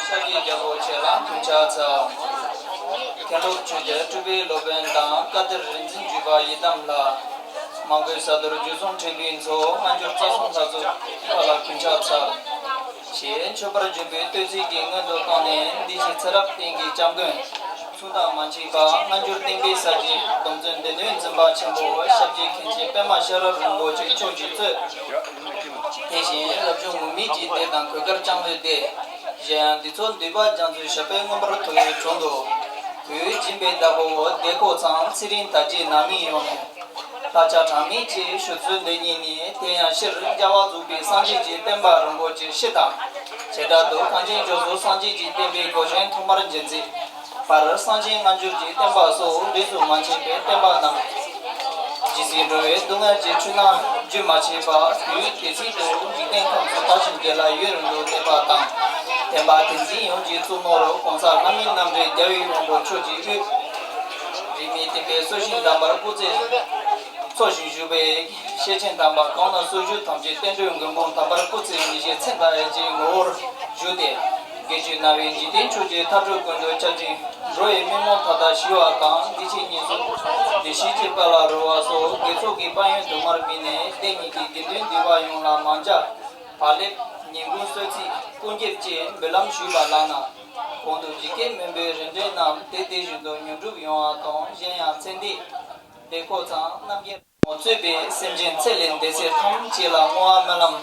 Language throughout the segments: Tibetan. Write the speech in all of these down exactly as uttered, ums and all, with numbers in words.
ཕྱག་གི་རྒྱལ་པོ་ཆེ་ལ་གུས་ཕྱག་འཚལ། མཁན་སློབ་ཆོས་རྒྱལ་སྤྲུལ་པའི་སློབ་དཔོན་དང་བཀའ་གཏེར་རིག་འཛིན་བརྒྱུད་པ་ཡི་དམ་ལ། མང་པོའི་ས་རྡོར་རྒྱུད་གསུང་འཕྲིན་པའི་མཚོ་སྔ་འགྱུར་རྩ་གསུམ་ལྷ་མཛོད་ཁ་ལ་གུས་ཕྱག་འཚལ། ཞེས་མཆོད་པར་བརྗོད་པའི་བསྟོད་ཚིག་གི་སྔོན་དུ་བཏང་ནས་འདི་ཕྱི་ཚེ་རབས་གཏན་གྱི་སྐྱབས་མགོན། མཚུངས་དང་མ་མཆིས་པ་སྔ་འགྱུར་བསྟན་པའི་ས་གཞི་སྡོམ་བརྩོན་སྡེ་སྣོད་འཛིན་པ་ཆེན་པོ་ཞབས་ཀྱི་མཁན་ཆེན་པད་མ་ཤེས་རབ་རིན་པོ་ཆེ་མཆོག་གིས་གཙོས། དེ་བཞིན་རབ་བྱུང་ངུར་སྨྲིག་གི་སྡེ་དང་གོས་དཀར་ལྕང་ལོའི་སྡེ། གཞན་ཡང་འདི་ཚོ་འདུས་པ་རྒྱ་མཚོའི་ཞབས་པད་མངོན་པར་མཐོ་བའི་དྲུང་དུ། གུས་སྦྱིན་པའི་བདག་པོ་སྡེ་ཁོ་ཚང་ཚེ་རིང་དར་རྒྱས་ནང་མི་ཡོངས་ནས། ལྷ་ཆགས་གྲངས་མེད་ཅིག་ཞུ་ཚུལ་འདི་ཉིད་ནི་དེ་ཡང་སྤྱིར་རྒྱལ་བ་རྫོགས་པའི་སངས་རྒྱས་ཀྱི་བསྟན་པ་རིན་པོ་ཆེ་སྤྱི་དང་། བྱེ་བྲག་ཏུ་གངས་ཅན་ལྗོངས་སུ་སངས་རྒྱས་ཀྱི་བསྟན་པའི་གོ་ཆེན་ཐོག་མར་འབྱེད་མཛད། བར་གསང་ཆེན་སྔ་འགྱུར་གྱི་བསྟན་པ་སོགས་རིས་སུ་མ་ཆད་པའི་བསྟན་པ་རྣམས། ཇི་སྲིད་འགྲོ་བའི་སྡུག་བསྔལ་གྱི་འཁྲུལ་སྣང་རྒྱུན་མ་ཆད་པ་དུས་དེ་སྲིད་དུ་འཇིག་རྟེན་ཁམས་སུ་དར་ཞིང་རྒྱས་ལ་ཡུན་རིང་དུ་གནས་པ་དང་། བསྟན་པ་དེ་འཛིན་ཡོངས་ཀྱི་གཙོ་མོར་གོང་ས་ལྷ་མིའི་རྣམ་འདྲེན་རྒྱལ་བའི་དབང་པོ་མཆོག་གི་དབུས། རིས་མེད་བསྟན་པའི་སྲོག་ཤིང་དམ་པར་སྐུ་ཚེ་འཚོ་ཞིང་བཞུགས་པའི་ཤེར་ཕྱིན་དམ་པ་གང་ན་སུ་བཞུགས་ཐམས་ཅད་བསྟན་འགྲོའི་མགོན་དཔུང་དམ་པར་སྐུ་ཚེ་མི་ཤིགས་མཚན་དང་དབྱེ་གཅིག་ངོ་བོར་བཞུགས་ཏེ། དགེ་བཅུའི་སྣང་བས་འཇིག་རྟེན་ཕྱོགས་ཀྱི་མཐའ་གྲོལ་ཀུན་ཏུ་སྐྱབས་སྦྱིན་འགྲོ་བའི་མི་མང་མཐའ་དག་ཞི་བ་དང་བདེ་སྐྱིད་ཉིད་སུ་བདེ་སྐྱིད་ཀྱི་དཔལ་ལ་རོལ་བ་སོགས་དགེ་ཚོགས་ཀྱི་དཔལ་ཡོན་དུ་མར་སྨིན་ནས་བསྟན་ཉིད་ཀྱི་དགེ་འདུན་འདུས་པ་ཡོངས་ལ་མང་ཇ། བག་ལེབ། ཉིན་གུང་གསོལ་ཚིགས་སྐུ་འགྱེད་བཅས་འབུལ་ལམ་ཞུས་པ་ལགས་ན། གོང་དུ་ཇི་སྐད་སྨོན་པའི་རིམ་གྲོ་རྣམས་དེ་དེ་བཞིན་དུ་མྱུར་འགྲུབ་ཡོང་བ་དང་། གཞན་ཡང་ཚེ་འདས་སྡེ་ཁོ་ཚང་རྣམ་རྒྱལ་གཙོས་པའི་སེམས་ཅན་ཚེ་ལས་འདས་ཚད་ཐམས་ཅད་ལ་བསྔོ་བ་སྨོན་ལམ་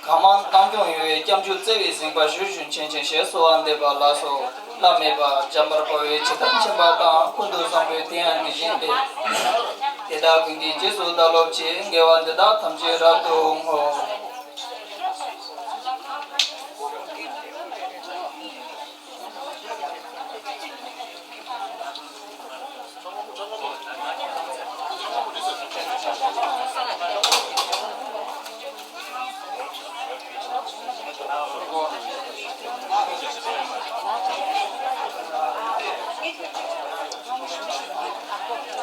གང་མང་བཏང་སྐྱོང་ཡོང་བའི་སྐྱབས་འཇུག་བརྩེ་བའི་གཟིགས་པ་ཞུ་ཞུ་མཁན་ཆེན་ཞེས་གསོལ་བ་འདེབས་པ་ལགས་སོ། བླ་མེད་པ་འཇམ་དཔལ་དཔའ་བོས་ཇི་ལྟར་མཁྱེན་པ་དང་། ཀུན་ཏུ་བཟང་པོས་དེ་ཡང་དེ་བཞིན་ཏེ། དེ་དག་ཀུན་གྱི་རྗེས་སུ་བདག་སློབ་ཅིང་། དགེ་བ་འདི་དག་ཐམས་ཅད་རབ་ཏུ་བསྔོ།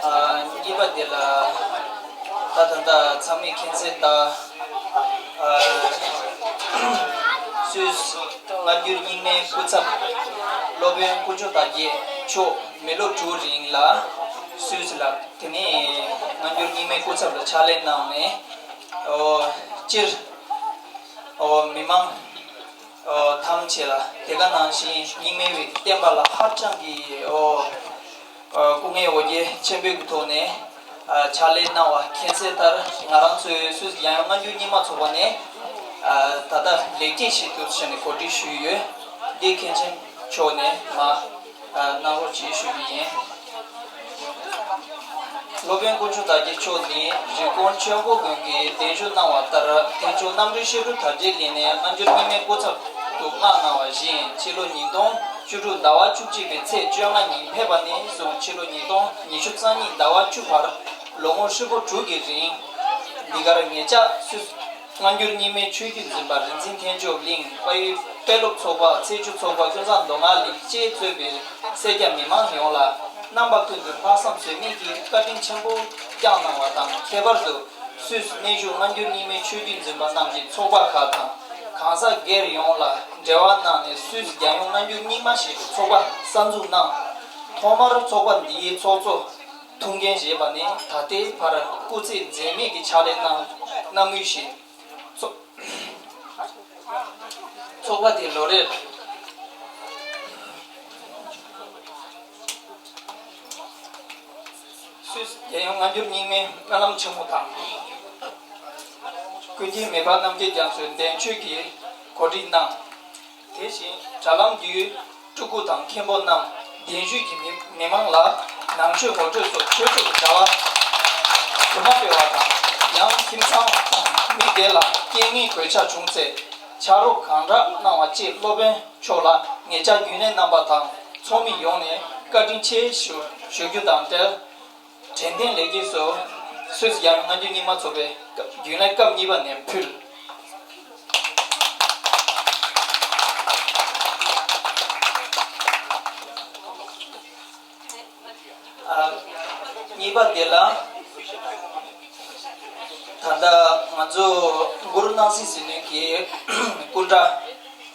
ཨ། གཉིས་པ་དེ་ལ་ད་ད་ལྟ་ཚང་མས་མཁྱེན་གསལ་ལྟར། ཨ། སུད་སི་སྔ་འགྱུར་རྙིང་མའི་སྐུ་ཚབ་སློབ་དཔོན་དཀོན་མཆོག་དར་རྒྱས་མཆོག་མི་ལོ་དྲུག་རིང་ལ་སུད་སི་ལ། དེ་ནས་སྔ་འགྱུར་རྙིང་མའི་སྐུ་ཚབ་ལ་ཕྱག་ལས་གནང་ནས། ཨོ། སྤྱིར། ཨོ། མི་མང་། ཨོ། ཐམས་ཅད་ལ་དེ་ག་ནང་བཞིན་རྙིང་མའི་བསྟན་པ་ལ་ཧ་ཅང་གི། ཨོ། ཨོ། སྐུ་ངལ་འོ་བརྒྱལ་ཆེན་པོའི་ཐོག་ནས། ཨ། ཕྱག་ལས་གནང་བ་མཁྱེན་གསལ་ལྟར། ང་རང་ཚོའི་སུད་སི་རྒྱལ་ཡོངས་སྔ་འགྱུར་རྙིང་མ་ཚོགས་པ་ནས། ཨ། ད་ལྟ་ལེགས་སྐྱེས་ཤིག་ཏུ་བྱས་ནས་གོ་སྒྲིག་ཞུས་ཡོད། འདི་མཁན་ཆེན་མཆོག་ནས་མར། ཨ། གནང་རོགས་ཞེས་ཞུ་རྒྱུ་ཡིན། སློབ་དཔོན་དཀོན་མཆོག་དར་རྒྱས་མཆོག་ནི་རི་ཀོན་ཆོས་འཁོར་དགོན་གྱི་གདན་ཞུ་གནང་བ་ལྟར། ཐེག་མཆོག་རྣམ་གྲོལ་བཤད་སྒྲུབ་དར་རྒྱས་གླིང་ནས་སྔ་འགྱུར་རྙིང་མའི་སྐུ་ཚབ་ཏུ་མངགས་གནང་བ་བཞིན། ཕྱི་ལོ་ཉིས་སྟོང་བཅུ་དྲུག་ཟླ་བ་བཅུ་གཅིག་པའི་ཚེས་བཅོ་ལྔ་ཉིན་ཕེབས་པ་ནས་བཟུང་ཕྱི་ལོ་ཉིས་སྟོང་ཉི་ཤུ་རྩ་གཉིས་ཟླ་བ་བཅུ་བར་ལོ་ངོ་ཧྲིལ་པོ་དྲུག་གི་རིང་འདི་གར་ངེད་ཅག་སུད་སྔ་འགྱུར་རྙིང་མའི་ཆོས་བརྒྱུད་འཛིན་པ་རིག་འཛིན་ཐེག་མཆོག་གླིང་། དཔལ་ཡུལ་དཔོན་སློབ་ཚོགས་པ། ཚེས་བཅུ་ཚོགས་པ། ཀུན་བཟང་མདོ་སྔགས་གླིང་བཅས་གཙོས་པའི་སེར་སྐྱ་མི་མང་ཡོངས་ལ་རྣམ་པ་ཀུན་ཏུ་ལྷག་བསམ་ཟོལ་མེད་ཀྱིས་བཀའ་དྲིན་ཆེན་པོ་བསྐྱངས་གནང་བ་དང་། ཁྱད་པར་དུ་སུད་སི་གནས་བཞུགས་སྔ་འགྱུར་རྙིང་མའི་ཆོས་བརྒྱུད་འཛིན་པ་རྣམས་ཀྱི་ཚོགས་པ་ཁག་དང་གང་ཟག་སྒེར་ཡོངས་ལ་འབྲེལ་བ་གནང་ནས། སུད་སི་རྒྱལ་ཡོངས་སྔ་འགྱུར་རྙིང་མ་ཞེས་པའི་ཚོགས་པ་གསར་འཛུགས་གནང་། ཐོག་མར་ཚོགས་པ་འདིའི་ཚོགས་གཙོ་ཐུགས་འགན་བཞེས་པ་ནས་ད་ལྟའི་བར་སྐུ་ཚེ་འཛད་མེད་ཀྱི་ཕྱག་ལས་གནང་གནང་མུས་བཞིན། ཚོགས་ཚོགས་པ་དེ་ལོ་རེར་སུད་སི་རྒྱལ་ཡོངས་སྔ་འགྱུར་རྙིང་མའི་སྨོན་ལམ་ཆེན་མོ་དང་། ཀུན་མཁྱེན་མེ་འབར་རྣམ་རྒྱལ་རྒྱ་མཚོའི་འདས་མཆོད་ཀྱི་གོ་སྒྲིག་གནང་། དེ་བཞིན་དྲ་ལམ་བརྒྱུད་སྤྲུལ་སྐུ་དང་མཁན་པོ་རྣམས་གདན་ཞུས་ཀྱིས་མི་མི་མང་ལ་ནང་ཆོས་ངོ་སྤྲོད་སོགས་ཆོས་ཕྱོགས་ཀྱི་བྱ་བ་དུ་མ་སྤེལ་བ་དང་། ཡང་ཁྱིམ་ཚང་མི་སྡེ་ལ་རྐྱེན་ངན་གོད་ཆག་བྱུང་ཚེ་ཕྱག་རོགས་གང་དྲག་གནང་བ་བཅས་སློབ་དཔོན་མཆོག་ལ་ངེད་ཅག་རྒྱུན་ལས་རྣམ་པ་དང་ཚོགས་མི་ཡོངས་ནས་བཀའ་དྲིན་ཆེ་ཞུ་ཞུ་རྒྱུ་དང་འབྲེལ། དྲན་རྟེན་ལེགས་སྐྱེས་སུ་སུད་སི་རྒྱལ་ཡོངས་སྔ་འགྱུར་རྙིང་མ་ཚོགས་པའི་རྒྱུན་ལས་སྐབས་གཉིས་པ་ནས་ཕུལ། ཨ། གཉིས་པ་དེ་ལ་ད་ལྟ་ང་ཚོ་གུ་རུ་སྣང་སྲིད་ཟིལ་གནོན་གྱི་སྐུ་འདྲ།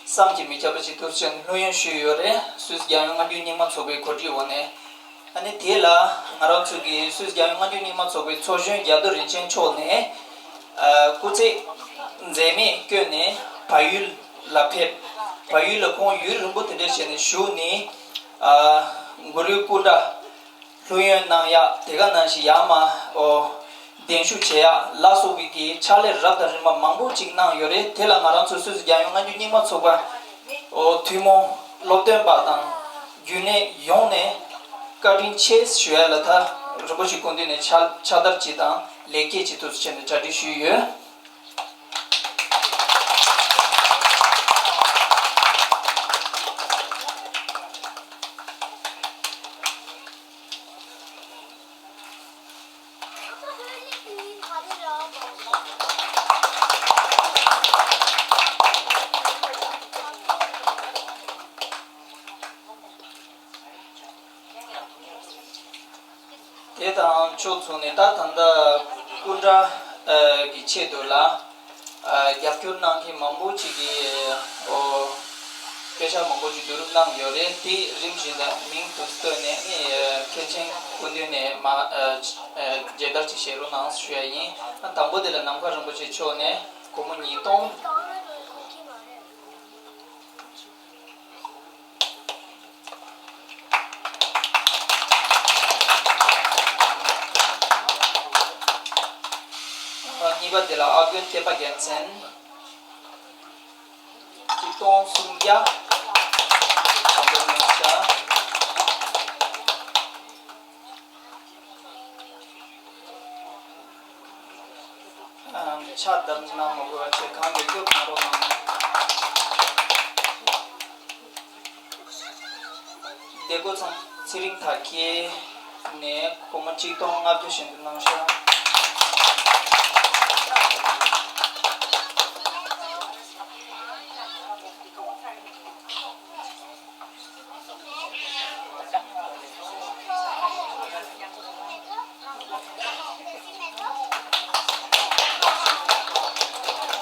བསམ་གྱིས་མི་ཁྱབ་པ་ཅིག་ཐུགས་རྗེ་ཆེ་ལྷོད་ཡངས་ཞུས་ཡོད་རེད། སུད་སི་རྒྱལ་ཡོངས་སྔ་འགྱུར་རྙིང་མ་ཚོགས་པའི་གོ་སྒྲིག་འོག་ནས། ཨ་ནི་དེ་ལ་ང་རང་ཚོ་གི་སུད་སི་རྒྱལ་ཡོངས་སྔ་འགྱུར་རྙིང་མ་ཚོགས་པའི་ཚོགས་གཞོན་རྒྱ་རྡོ་རིན་ཆེན་མཆོག་ནས། ཨ། སྐུ་ཚེ་འཛད་མེད་བསྐྱོན་ནས་བལ་ཡུལ་ལ་ཕེབས། བལ་ཡུལ་ལ་ཁོང་ཡུན་རིང་པོ་དེ་འདྲ་བྱས་ནས་བཞུགས་ནས། ཨ། གུ་རུའི་སྐུ་འདྲ་ལྷོད་ཡངས་གནང་ཡག་དེ་ག་ནང་བཞིན་ཡར་མར། ཨོ། གདན་ཞུ་བྱེད་ཡག་ལ་སོགས་པའི་གི་ཕྱག་ལས་རབ་དང་རིམ་པ་མང་པོ་ཅིག་གནང་ཡོད་རེད། དེ་ལ་ང་རང་ཚོ་སུད་སི་རྒྱལ་ཡོངས་སྔ་འགྱུར་རྙིང་མ་ཚོགས་པ། ཨོ། ཐུན་མོང་སློབ་སྟོན་པ་དང་རྒྱུན་ལས་ཡོངས་ནས་བཀའ་དྲིན་ཆེ་ཞུ་ཡ་ལ། ད་རིན་པོ་ཆེ་སྐུ་མདུན་ནས་ཕྱག་ཕྱག་བསྟར་ཅིག་དང་ལེགས་སྐྱེས་ཅིག་ཐུགས་རྗེ་ཆེ་ནས་གྲ་སྒྲིག་ཞུས་ཡོད། དེ་དང་ཕྱོགས་མཚུངས་ནས་ད་ད་ལྟ་སྐུ་འདྲ་གི་ཆེད་དུ་ལ། ཨ། རྒྱབ་སྐྱོར་གནང་མཁན་མང་པོ་ཅིག་གིས། ཨོ། དཔེ་ཆ་མང་པོ་ཅིག་བསྡུ་རུབ་གནང་ཡོད་རེད། དེ་རིམ་བཞིན་དུ་མིང་དུ་བཏོན་ནས་ནི། ཨ། མཁན་ཆེན་སྐུ་མདུན་ནས་མ། ཨ། མཇལ་དར་ཅིག་བཞེས་རོགས་གནང་ཞུ་ཡ་ཡིན། དང་པོ་དེ་ལ་ནམ་མཁའ་རིན་པོ་ཆེ་མཆོག་ནས་སྒོར་མོ་ཉིས་སྟོང་། གཉིས་པ་དེ་ལ་ཨ་དཀོན་བསྟན་པ་རྒྱལ་མཚན། གཅིག་སྟོང་སུམ་བརྒྱ། བྱམས་པ་གནང་ཤག་ཨ། ཕྱག་བརྡབ་གནང་མ་དགོས་པ་བྱས། གང་མགྱོགས་མགྱོགས་གནང་རོགས་གནང་། སྡེ་སྐོར་ཚང་ཚེ་རིང་དར་རྒྱས་ནས་སྒོར་མོ་གཅིག་སྟོང་ལྔ་བཅུ་ཞལ་འདེབས་གནང་ཤག་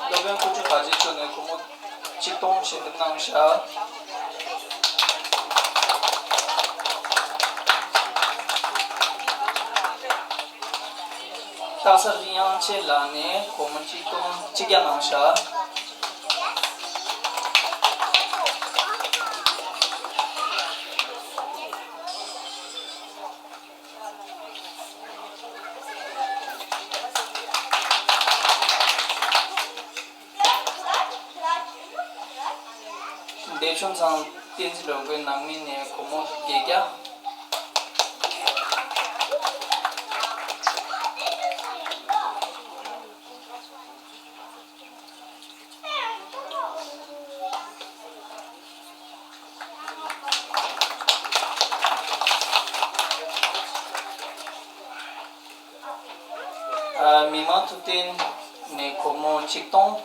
སློབ་དཔོན་ཀུན་འཕྲོད་དར་རྒྱས་མཆོག་ནས་སྒོར་མོ་གཅིག་སྟོང་ཞལ་འདེབས་གནང་ཤག་སྟག་ཚང་དབྱངས་ཅན་ལགས་ནས་སྒོར་མོ་གཅིག་སྟོང་གཅིག་བརྒྱ་གནང་ཤག་འདས་ཆུང་ཚང་བསྟན་འཛིན་འགྲོ་མགོན་ནང་མི་ནས་སྒོར་མོ་བརྒྱད་བརྒྱ། ཨ། མི་མང་ཐུབ་བསྟན་ནས་སྒོར་མོ་གཅིག་སྟོང་།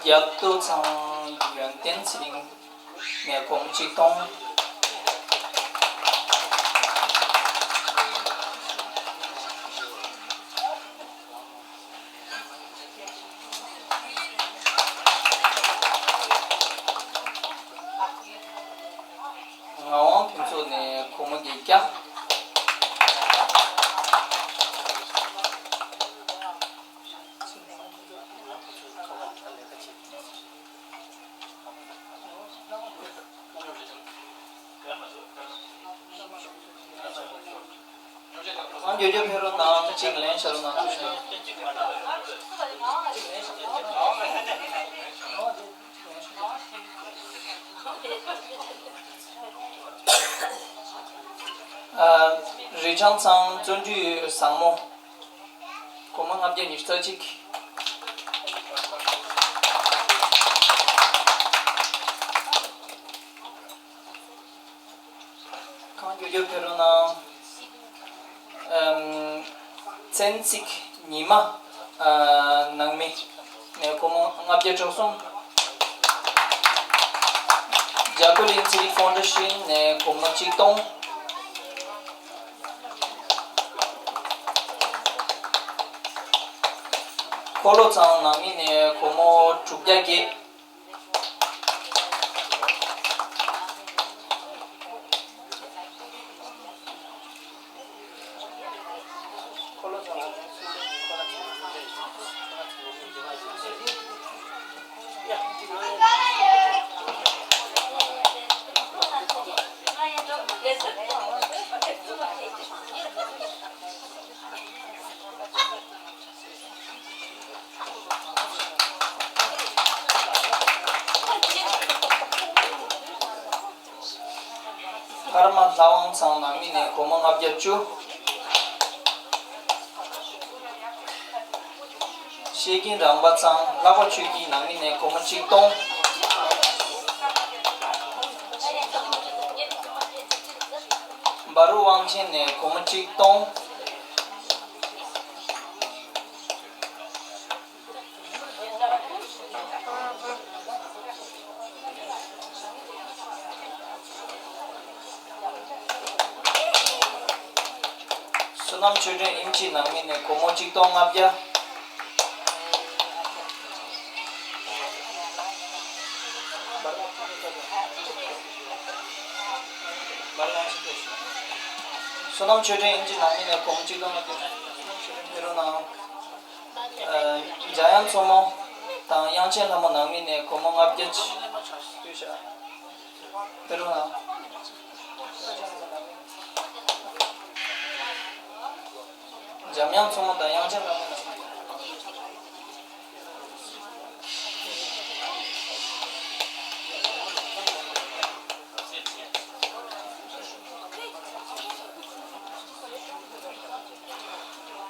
རྒྱབ་ཏུ་ཚང་ཡོན་ཏན་ཚེ་རིང་ནས་སྒོར་མོ་གཅིག་སྟོང་། ངག་དབང་ཕུན་ཚོགས་ནས་སྒོར་མོ་བརྒྱད་བརྒྱ། གང་མགྱོགས་མགྱོགས་ཕེབས་རོགས་གནང་། གཅིག་ལེན་བྱ་རོགས་གནང་། ཐུགས་རྗེ་གནང། ཨ། རི་བྱང་ཚང་བརྩོན་འགྲུས་བཟང་མོ། སྒོར་མོ་ལྔ་བརྒྱ་ཉི་ཤུ་རྩ་གཅིག། གང་མགྱོགས་མགྱོགས་ཕེབས་རོགས་གནང་། ཨམ། བཙན་ཚིག་ཉི་མ། ཨ། ནང་མི་ནས་སྒོར་མོ་ལྔ་བརྒྱ་དྲུག་གསུམ། འཇམ་མགོན་གླིང་ཚེ་རིང་ཕའུན་ཌེ་ཤིན་ནས་སྒོར་མོ་གཅིག་སྟོང་། འཁོར་ལོ་ཚང་ནང་མི་ནས་སྒོར་མོ་དྲུག་བརྒྱ་བརྒྱད། ཕར་མ་ལྷ་དབང་ཚང་ནང་མི་ནས་སྒོར་མོ་ལྔ་བརྒྱ་བཅུ། ཤེས་ཀྱིན་རང་པ་ཚང་ལྷག་པ་ཆོས་སྐྱིད་ནང་མི་ནས་སྒོར་མོ་གཅིག་སྟོང་། འབའ་རུ་དབང་ཆེན་ནས་སྒོར་མོ་གཅིག་སྟོང་། བསོད་ནམས་ཆོས་སྒྲོན་ཨིན་ཇི་ནང་མི་ནས་སྒོར་མོ་གཅིག་སྟོང་ལྔ་བརྒྱ། བསོད་ནམས་ཆོས་སྒྲོན་ཨིན་ཇི་ནང་མི་ནས་སྒོར་མོ་གཅིག་སྟོང་ལྔ་བརྒྱ། བསོད་ནམས་ཆོས་སྒྲོན་ཕེབས་རོགས་གནང་། ཨ། འཇམ་དབྱངས་མཚོ་མོ་དང་དབྱངས་ཅན་ལྷ་མོ་ནང་མི་ནས་སྒོར་མོ་ལྔ་བརྒྱ་ཅིག་ཕུལ་ཤག། ཕེབས་རོགས་གནང་། འཇམ་དབྱངས་མཚོ་མོ་དང་དབྱངས་ཅན་ལྷ་མོ་ནང་མི།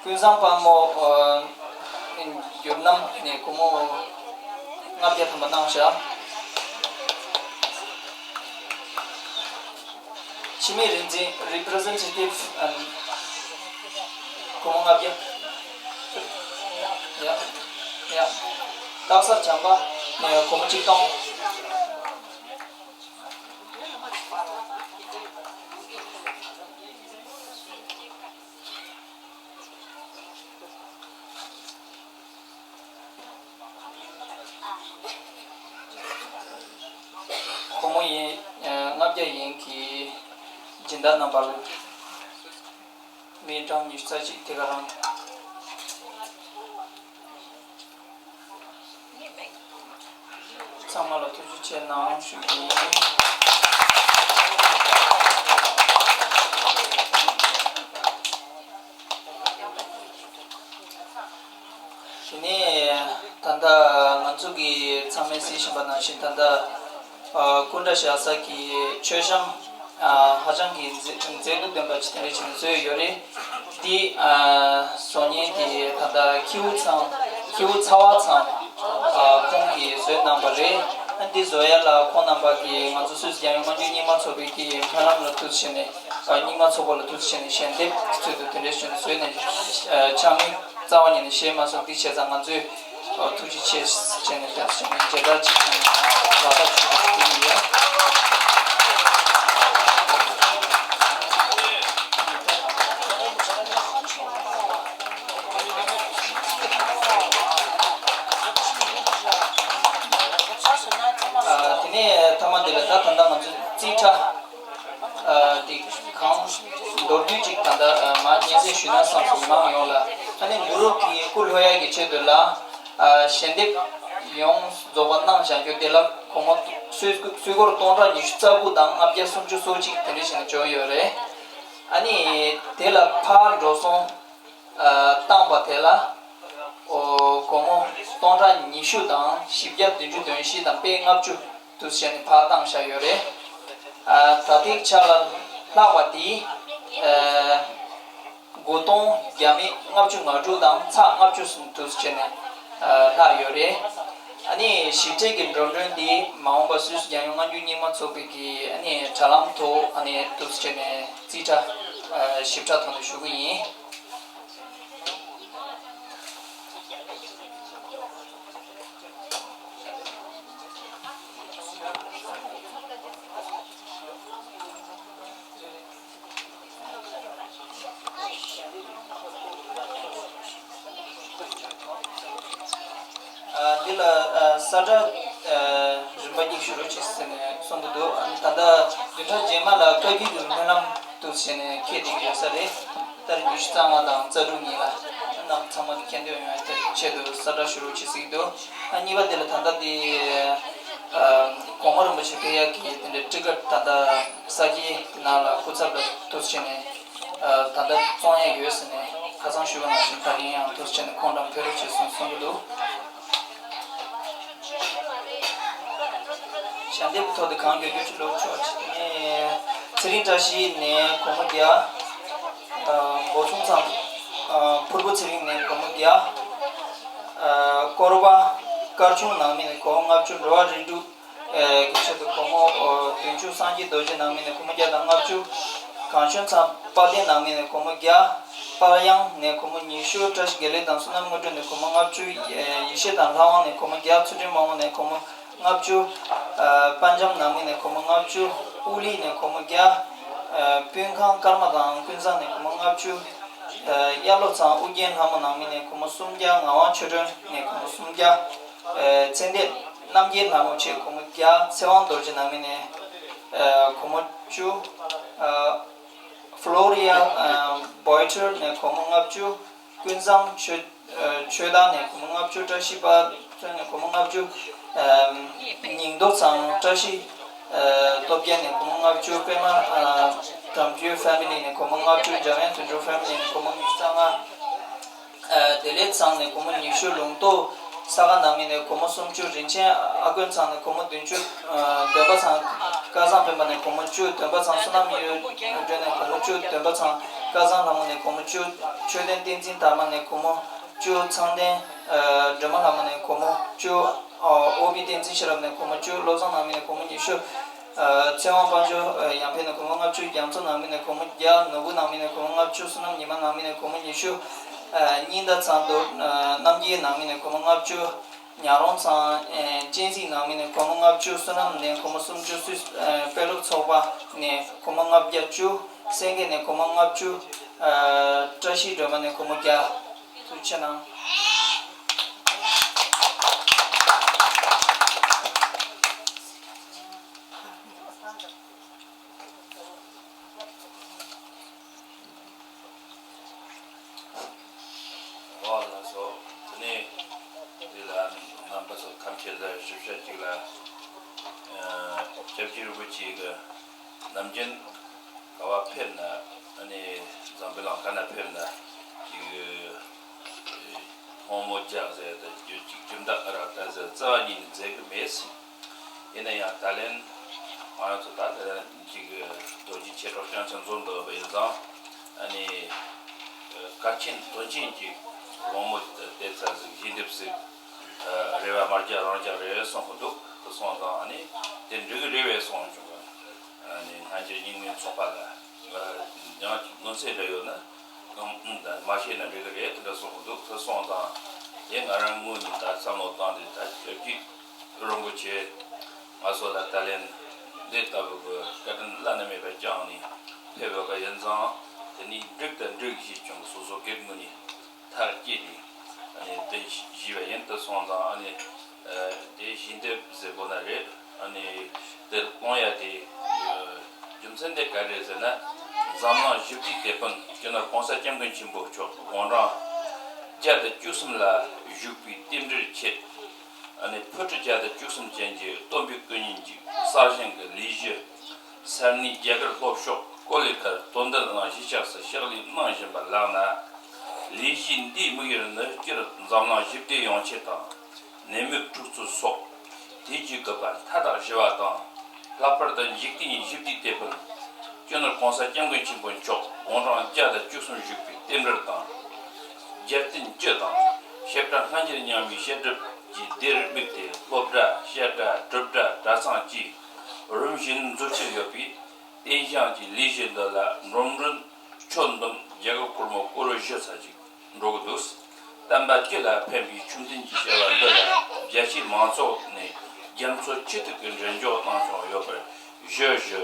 ཀུན་བཟང་དཔལ་མོ། ཨ། འགྱུར་རྣམ་ནས་སྒོར་མོ་ལྔ་བརྒྱ་ཐམ་པ་གནང་བཞག། འཆི་མེད་རིག་འཛིན་representative and སྒོར་མོ་ལྔ་བརྒྱ། ཡ། ཡ། སྟག་གཟར་བྱམས་པ་ནས་སྒོར་མོ་གཅིག་སྟོང་། སྒོར་མོ་ཡིན། ལྔ་བརྒྱ་ཡིན་གྱི་སྦྱིན་བདག་རྣམ་པ་ལ་མི་གྲངས་ཉི་ཤུ་རྩ་གཅིག་དེ་ག་རང་། ཚང་མ་ལ་ཐུགས་རྗེ་ཆེ་གནང་ཞུ་རྒྱུ་ཡིན། དེ་ནས་ད་ལྟ་ང་ཚོ་གིས་ཚང་མས་གཟིགས་བཞིན་པ་ནང་བཞིན་ད་ལྟ་ཨ། སྐུ་འདྲ་བཞག་ས་གི་མཆོད་བཤམས། ཨ། ཧ་ཅང་གི་མཛེས་མཛེས་སྡུག་ལྡན་པ་ཅིག་དེ་འདྲ་ཅིག་བཟོས་ཡོད་རེད། འདི། ཨ། བཟོ་མཁན་དེ་ད་ལྟ་ཁྱེའུ་ཚང་། ཁྱེའུ་ཚ་བ་ཚང་། ཨ། ཁོང་གིས་བཟོས་གནང་བ་རེད། ཨ། འདི་བཟོ་ཡ་ལ་ཁོང་རྣམ་པ་གིས་ང་ཚོ་སུད་སི་རྒྱལ་ཡོངས་སྔོན་བྱོན་རྙིང་མ་ཚོགས་པའི་གི་སྨོན་ལམ་ལ་ཐུགས་རྗེ་ཆེ་ནས། ཨ། རྙིང་མ་ཚོགས་པ་ལ་ཐུགས་རྗེ་ཆེ་ནས་ཞལ་འདེབས་ཚུལ་དུ་དེ་འདྲ་ཞུས་ནས་བཟོས་ནས། ཨ། ཕྱག་དངུལ་རྩ་བ་ཉིད་ནས་བཞེས་མ་སོང་། འདི་བྱས་ཙང་ང་ཚོས། ཨོ། ཐུགས་རྗེ་ཆེ་ཟེར་ནས་ཐུགས་རྗེ་ཆེ་ནས་མཇལ་དར་ཅིག་དང་ལག་རྟགས་ཅིག་ཕུལ་གྱི་ཡོད། ཨ། དེ་ནས་མཐའ་མ་འདི་ལ་ད་ད་ལྟ་ང་ཚོས་རྩིས་ཁྲ། ཨ། དེ་གང་མདོར་བསྡུས་ཅིག་ད་ལྟ། ཨ། མར་སྙན་སེང་ཞུས་ན་བསམ་སོང་། མི་མང་ཡོངས་ལ། ཨ་ནི་མུ་རུབ་ཀྱི་སྐུ་ལྷོད་ཡག་གི་ཆེད་དུ་ལ། ཨ། ཞལ་འདེབས་ཡོངས་རྫོགས་པ་གནང་བཞག་རྒྱུ་དེ་ལ་སྒོར་མོ་སུད་སུད་སྒོར་སྟོང་ཕྲག་ཉི་ཤུ་རྩ་དགུ་དང་ལྔ་བརྒྱ་སུམ་ཅུ་སོ་གཅིག་དེ་འདྲ་ཞིག་ནས་འབྱོར་ཡོད་རེད། ཨ་ནི་དེ་ལ་ཕར་འགྲོ་སོང་། ཨ། བཏང་བ་དེ་ལ། ཨོ། སྒོར་མོ་སྟོང་ཕྲག་ཉི་ཤུ་དང་བཞི་བརྒྱ་བདུན་ཅུ་དོན་བཞི་དང་པའི་ལྔ་བཅུ་དུ་བྱས་ནས་ཕར་བཏང་བཞག་ཡོད་རེད། ཨ། ད་ཐེངས་ཆ་ལ་ལྷག་པ་དེ། ཨ། དགུ་སྟོང་བརྒྱ་མེད་ལྔ་བཅུ་ང་དྲུག་དང་ཚེག་ལྔ་བཅུ་དུ་བྱས་ནས། ཨ། ལྷག་ཡོད་རེད། ཨ་ནི་ཞིབ་ཕྲའི་གི་འགྲོ་གྲོན་འདི་མ་འོངས་པ་སུད་སི་རྒྱལ་ཡོངས་སྔོན་བྱོན་རྙིང་མ་ཚོགས་པའི་གི། ཨ་ནི་དྲ་ལམ་ཐོག། ཨ་ནི་དུ་བྱས་ནས་རྩིས་ཁྲ། ཨ། ཞིབ་ཕྲ་ཐོག་ནས་ཞུ་གི་ཡིན། ས་བཀྲ་རིམ་པ་གཉིས་ཞུ་རོགས་བྱེད་ཟེར་ནས་གསུང་གི་འདུག་ཨ་ནི་ད་ལྟ་བདུན་ཕྲག་རྗེས་མ་ལ་བཀའ་བརྒྱུད་ཀྱི་སྨོན་ལམ་དུ་བྱས་ནས་འཁེལ་བསྡད་ཀྱི་ཡོད་ས་རེད། ཏ་རིག་ཉི་ཤུ་རྩ་ལྔ་དང་རྩ་དྲུག་ཉིན་ལ་རྣམས་ཚང་མ་གི་མཁྱེན་འདོད་ཡོང་ཡ་དེ་ཆེད་དུ་ས་བཀྲ་ཞུ་རོགས་བྱེད་ཟེར་གྱི་འདུག་ཨ་གཉིས་པ་དེ་ལ་ད་ལྟ་དེ་གོང་མ་རིན་པོ་ཆེ་ཕེབས་ཡག་གི་དེ་འདྲའི་ཊི་ཀེ་ཊི་ད་ལྟ་ས་སྐྱའི་ནང་ལ་སྐུ་ཚབ་ལ་དུ་བྱས་ནས་ད་ལྟ་བཙོང་ཡ་ཡོད་ཟེར་ནས་ཁ་སང་ཞུས་པ་ནང་བཞིན་ད་རིང་ཡང་དུ་བྱས་ནས་ཁོང་རང་ཕེབས་རོགས་བྱེད་གསུངས་གསུང་གི་འདུག་ཞལ་འདེབས་ཀྱི་ཐོག་ཏུ་གང་མགྱོགས་མགྱོགས་ཀྱི་ལོག་ཆོག་ཅིག་ནས་ཚེ་རིང་བཀྲ་ཤིས་ནས་སྒོར་མོ་བརྒྱ། འབོར་ཆུང་ཚང་ཕུར་བུ་ཚེ་རིང་ནས་སྒོར་མོ་བརྒྱ། སྐོར་བ་སྐར་ཆུང་ནང་མི་ནས་སྒོར་མོ་ལྔ་བཅུ། འགྲོ་བ་རིགས་དྲུག་གི་ཆེད་དུ་སྒོར་མོ་བདུན་ཅུ། སངས་རྒྱས་རྡོ་རྗེ་ནང་མི་ནས་སྒོར་མོ་བརྒྱ་དང་ལྔ་བཅུ། གངས་ཅན་ཚང་དཔལ་ལྡན་ནང་མི་ནས་སྒོར་མོ་བརྒྱ། དཔལ་གཡང་ནས་སྒོར་མོ་ཉི་ཤུ། བཀྲ་ཤིས་དགེ་ལེགས་དང་བསོད་ནམས་དངོས་གྲུབ་ནས་སྒོར་མོ་ལྔ་བཅུ། ཡེ་ཤེས་དང་ལྷ་དབང་ནས་སྒོར་མོ་བརྒྱ། ཚུལ་ཁྲིམས་དབང་པོ་ནས་སྒོར་མོ་ལྔ་བཅུ། ཨ་དཔལ་འབྱམས་ནང་མི་ནས་སྒོར་མོ་ལྔ་བཅུ། ཨུ་ལི་ནས་སྒོར་མོ་བརྒྱ། ཨ་སྤུན་ཁང་ཀརྨ་དང་ཀུན་བཟང་ནས་སྒོར་མོ་ལྔ་བཅུ། ཨ་གཡག་ལོ་ཚང་ཨུ་རྒྱན་ལྷ་མོ་ནང་མི་ནས་སྒོར་མོ་སུམ་བརྒྱ། ངག་དབང་ཆོས་སྒྲོན་ནས་སྒོར་མོ་སུམ་བརྒྱ། ཨ་ཚེ་འདས་རྣམ་རྒྱལ་ལྷ་མོ་ཆེ་སྒོར་མོ་བརྒྱ། ཚེ་དབང་རྡོ་རྗེ་ནང་མི་ནས་ཨ་སྒོར་མོ་བཅུ། ཨ་ཕློ་རི་ཡ་ཨ་བོའི་ཊར་ནས་སྒོར་མོ་ལྔ་བཅུ། ཀུན་བཟང་ཆོས་ཨ་ཆོས་བདག་ནས་སྒོར་མོ་ལྔ་བཅུ། བཀྲ་ཤིས་དཔལ་མཚོན་ནས་སྒོར་མོ་ལྔ་བཅུ། ཨ་ཉིང་རྡོ་ཚང་བཀྲ་ཤིས་ཨ་སྟོབས་རྒྱལ་ནས་སྒོར་མོ་ལྔ་བཅུ། པད་མ་ཨ་དམ་ཆོས་ཕེ་མི་ལི་ནས་སྒོར་མོ་ལྔ་བཅུ། འཇམ་དབྱངས་དོན་གྲུབ་ཕེ་མི་ལི་ནས་སྒོར་མོ་ཉི་ཤུ་རྩ་ལྔ། ཨ་བདེ་ལེགས་ཚང་ནས་སྒོར་མོ་ཉི་ཤུ། ལུང་རྟོགས་ས་ག་ནང་མི་ནས་སྒོར་མོ་སུམ་ཅུ། རིན་ཆེན་ཨ་དཀོན་ཚང་ནས་སྒོར་མོ་བདུན་ཅུ། ཨ་འདོན་པ་ཚང་སྐལ་བཟང་སྤེན་པ་ནས་སྒོར་མོ་བཅུ། འདོན་པ་ཚང་བསོད་ནམས་གཡུ་སྒྲོན་ནས་སྒོར་མོ་བཅུ། འདོན་པ་ཚང་སྐལ་བཟང་ལྷ་མོ་ནས་སྒོར་མོ་བཅུ། མཆོད་རྟེན་བསྟན་འཛིན་དར་མ་ནས་སྒོར་མོ་བཅུ། ཚངས་ལྡན་ཨ་སྒྲོལ་མ་ལྷ་མོ་ནས་སྒོར་མོ་བཅུ། ཨ་ཨོ་པི་བསྟན་འཛིན་ཤེས་རབ་ནས་སྒོར་མོ་བཅུ། བློ་བཟང་ནང་མི་ནས་སྒོར་མོ་ཉི་ཤུ། ཨ་ཚེ་དབང་དཔལ་འབྱོར་ཨ་ཡར་འཕེལ་ནས་སྒོར་མོ་ལྔ་བཅུ། རྒྱ་མཚོ་ནང་མི་ནས་སྒོར་མོ་བརྒྱ། ནོར་བུ་ནང་མི་ནས་སྒོར་མོ་ལྔ་བཅུ། བསོད་ནམས་ཉི་མ་ནང་མི་ནས་སྒོར་མོ་ཉི་ཤུ། ཨ་སྙིང་ཟླ་ཚང་དུ་ཨ་རྣམ་རྒྱལ་ནང་མི་ནས་སྒོར་མོ་ལྔ་བཅུ། ཉག་རོང་ཚང་ཨ་སྤྱན་གཟིགས་ནང་མི་ནས་སྒོར་མོ་ལྔ་བཅུ། བསོད་ནམས་ནས་སྒོར་མོ་སུམ་ཅུ། སུད་ཨ་དཔོན་སློབ་ཚོགས་པ་ནས་སྒོར་མོ་ལྔ་བརྒྱ་བཅུ། སེང་གེ་ནས་སྒོར་མོ་ལྔ་བཅུ། ཨ་བཀྲ་ཤིས་སྒྲོལ་མ་ནས་སྒོར་མོ་བརྒྱ། ཐུགས་རྗེ་གནང་། ཨོ་ལགས་སོ། དེ་ནས་འདི་ལ་རྣམ་པ་ཚོ་ཐམས་ཅད་ལ་ཞིབ་ཆ་གཅིག་ལ། ཨ་སྐྱབས་རྗེ་རིན་པོ་ཆེ་གི་ནམ་རྒྱུན་ག་བ་ཕེབས་ན། ཨ་ནི་འཛམ་བུ་གླིང་ག་ན་ཕེབས་ན་ཅིག་ཐོག་མོ་རྒྱག་ཟེར་དང་ཅིག་ཁྱིམ་བདག་ཨ་རག་ད་ཟེར་རྩ་བ་ཉིད་ནས་མཛད་གི་མེད་ཟེར། ཡིན་ན་ཡང་ད་ལན་ང་རང་ཚོ་ད་ལན་ཅིག་རྡོ་རྗེ་མཆེད་གྲོགས་རྐྱང་ཆ་འཛོམས་འདུག་པ་ཡིན་ཙང་། ཨ་ནི་གལ་ཆེན་དོན་ཆེན་གྱི་དགོང་མོ་དེ་ཚར་ཟིག་ཞལ་འདེབས་ཟིག་རེ་བ་མ་རྒྱག་རང་རྒྱག་རེད་གསུང་གི་འདུག་དེ་སོང་ཙང་ཨ་ནི་དེ་འགྲིག་གི་རེད་པས་གསུངས་བྱུང་། ཨ་ནི་སྔ་འགྱུར་རྙིང་མའི་ཚོགས་པ་ལ་ཡང་ཅིག་མངོན་གསལ་འདྲ་ཡོད་ན་གང་ད་མ་ཤེས་ན་འགྲིག་གི་རེད་དེ་འདྲ་གསུང་གི་འདུག་དེ་སོང་ཙང་དེ་ང་རང་ངོས་ནས་ད་བསམ་བློ་བཏང་དེ་ད་སྐྱབས་རྗེ་རིན་པོ་ཆེ་ང་ཚོ་ལ་ད་ལན་འདི་ལྟ་བུ་གི་བཀའ་དྲིན་བླ་ན་མེད་པ་བསྐྱངས་ནས་ཕེབས་ཡོད་པ་ཡིན་ཙང་། དེ་ནི་འགྲིག་དང་འགྲིག་ཞེས་ཀྱང་སོ་སོ་སྒེར་ངོས་ནས་ཐག་བཅད་ནས་ཨ་ནི་དེ་ཞུས་པ་ཡིན། དེ་སོང་ཙང་ཨ་ནི་ཨ་དེ་ཞལ་འདེབས་ཟེར་དགོས་ན་རེད། ཨ་ནི་དེ་གཏོང་ཡ་དེ་རྒྱུ་མཚན་དེ་ག་རེ་རེད་ཟེར་ན། འཛམ་གླིང་ཞི་བདེའི་དེད་དཔོན་སྤྱི་ནོར་༸གོང་ས་༸སྐྱབས་མགོན་ཆེན་པོ་མཆོག་དགུང་གྲངས་བརྒྱ་དང་བཅུ་གསུམ་ལ་བཞུགས་པའི་རྟེན་འབྲེལ་ཆེད། ཨ་ནི་ཕུར་ཁྲི་བརྒྱ་དང་བཅུ་གསུམ་ཅན་གྱི་སྟོན་པའི་སྐུ་བརྙན་གྱི་གསར་བཞེངས་ཀྱི་ལས་གཞི་ས་གནས་རྒྱ་གར་ལྷོ་ཕྱོགས་ཀོ་ལི་གྷལ་དོན་ལྡན་གླིང་གཞིས་ཆགས་སུ་ཕྱག་ལས་གནང་བཞིན་པ་ལགས་ན། ལས་གཞི་འདིའི་དམིགས་ཡུལ་ནི་སྤྱིར་འཛམ་གླིང་ཞི་བདེ་ཡོང་ཆེད་དང་། ནད་མུག་འཁྲུག་རྩོད་སོགས་དུས་ཀྱི་དགོས་པ་མཐའ་དག་ཞི་བ་དང་། ལྷག་པར་དུ་འཇིག་རྟེན་ཞི་བདེའི་དེད་དཔོན་སྤྱི་ནོར་༸གོང་ས་༸སྐྱབས་མགོན་ཆེན་པོ་མཆོག་དགུང་གྲངས་བརྒྱ་དང་བཅུ་གསུམ་བཞུགས་པའི་རྟེན་འབྲེལ་དང་། རྒྱལ་བསྟན་བཅུ་དང་། བཤད་གྲྭ་སྔ་འགྱུར་རྙིང་མའི་བཤད་སྒྲུབ་ཀྱི་སྡེར་དམིགས་ཏེ་སློབ་གྲྭ། བཤད་གྲྭ། སྒྲུབ་གྲྭ། གྲྭ་ཚང་བཅས་རིམ་བཞིན་འཛུགས་བྱས་ཡོད་པས། རྟེན་བཞེངས་ཀྱི་ལས་གཞི་འདི་ལ་འགྲོ་གྲོན་ཁྱོན་བསྡོམས་རྒྱ་གར་སྒོར་མོ་ཀོ་རོར་བཞི་ཙམ་ཅིག་འགྲོ་གི་འདུག་བསྟན་པ་སྤྱི་ལ་ཕན་པའི་ཆོས་ལྡན་གྱི་བྱ་བ་འདི་ལ་རྒྱ་ཆེའི་མང་ཚོགས་ནས་རྒྱ་མཚོ་ཆུ་ཐིགས་ཀྱི་འབྲེལ་འཇོག་གནང་བྱུང་ཡོད་པར་ཞུ་ཞུ།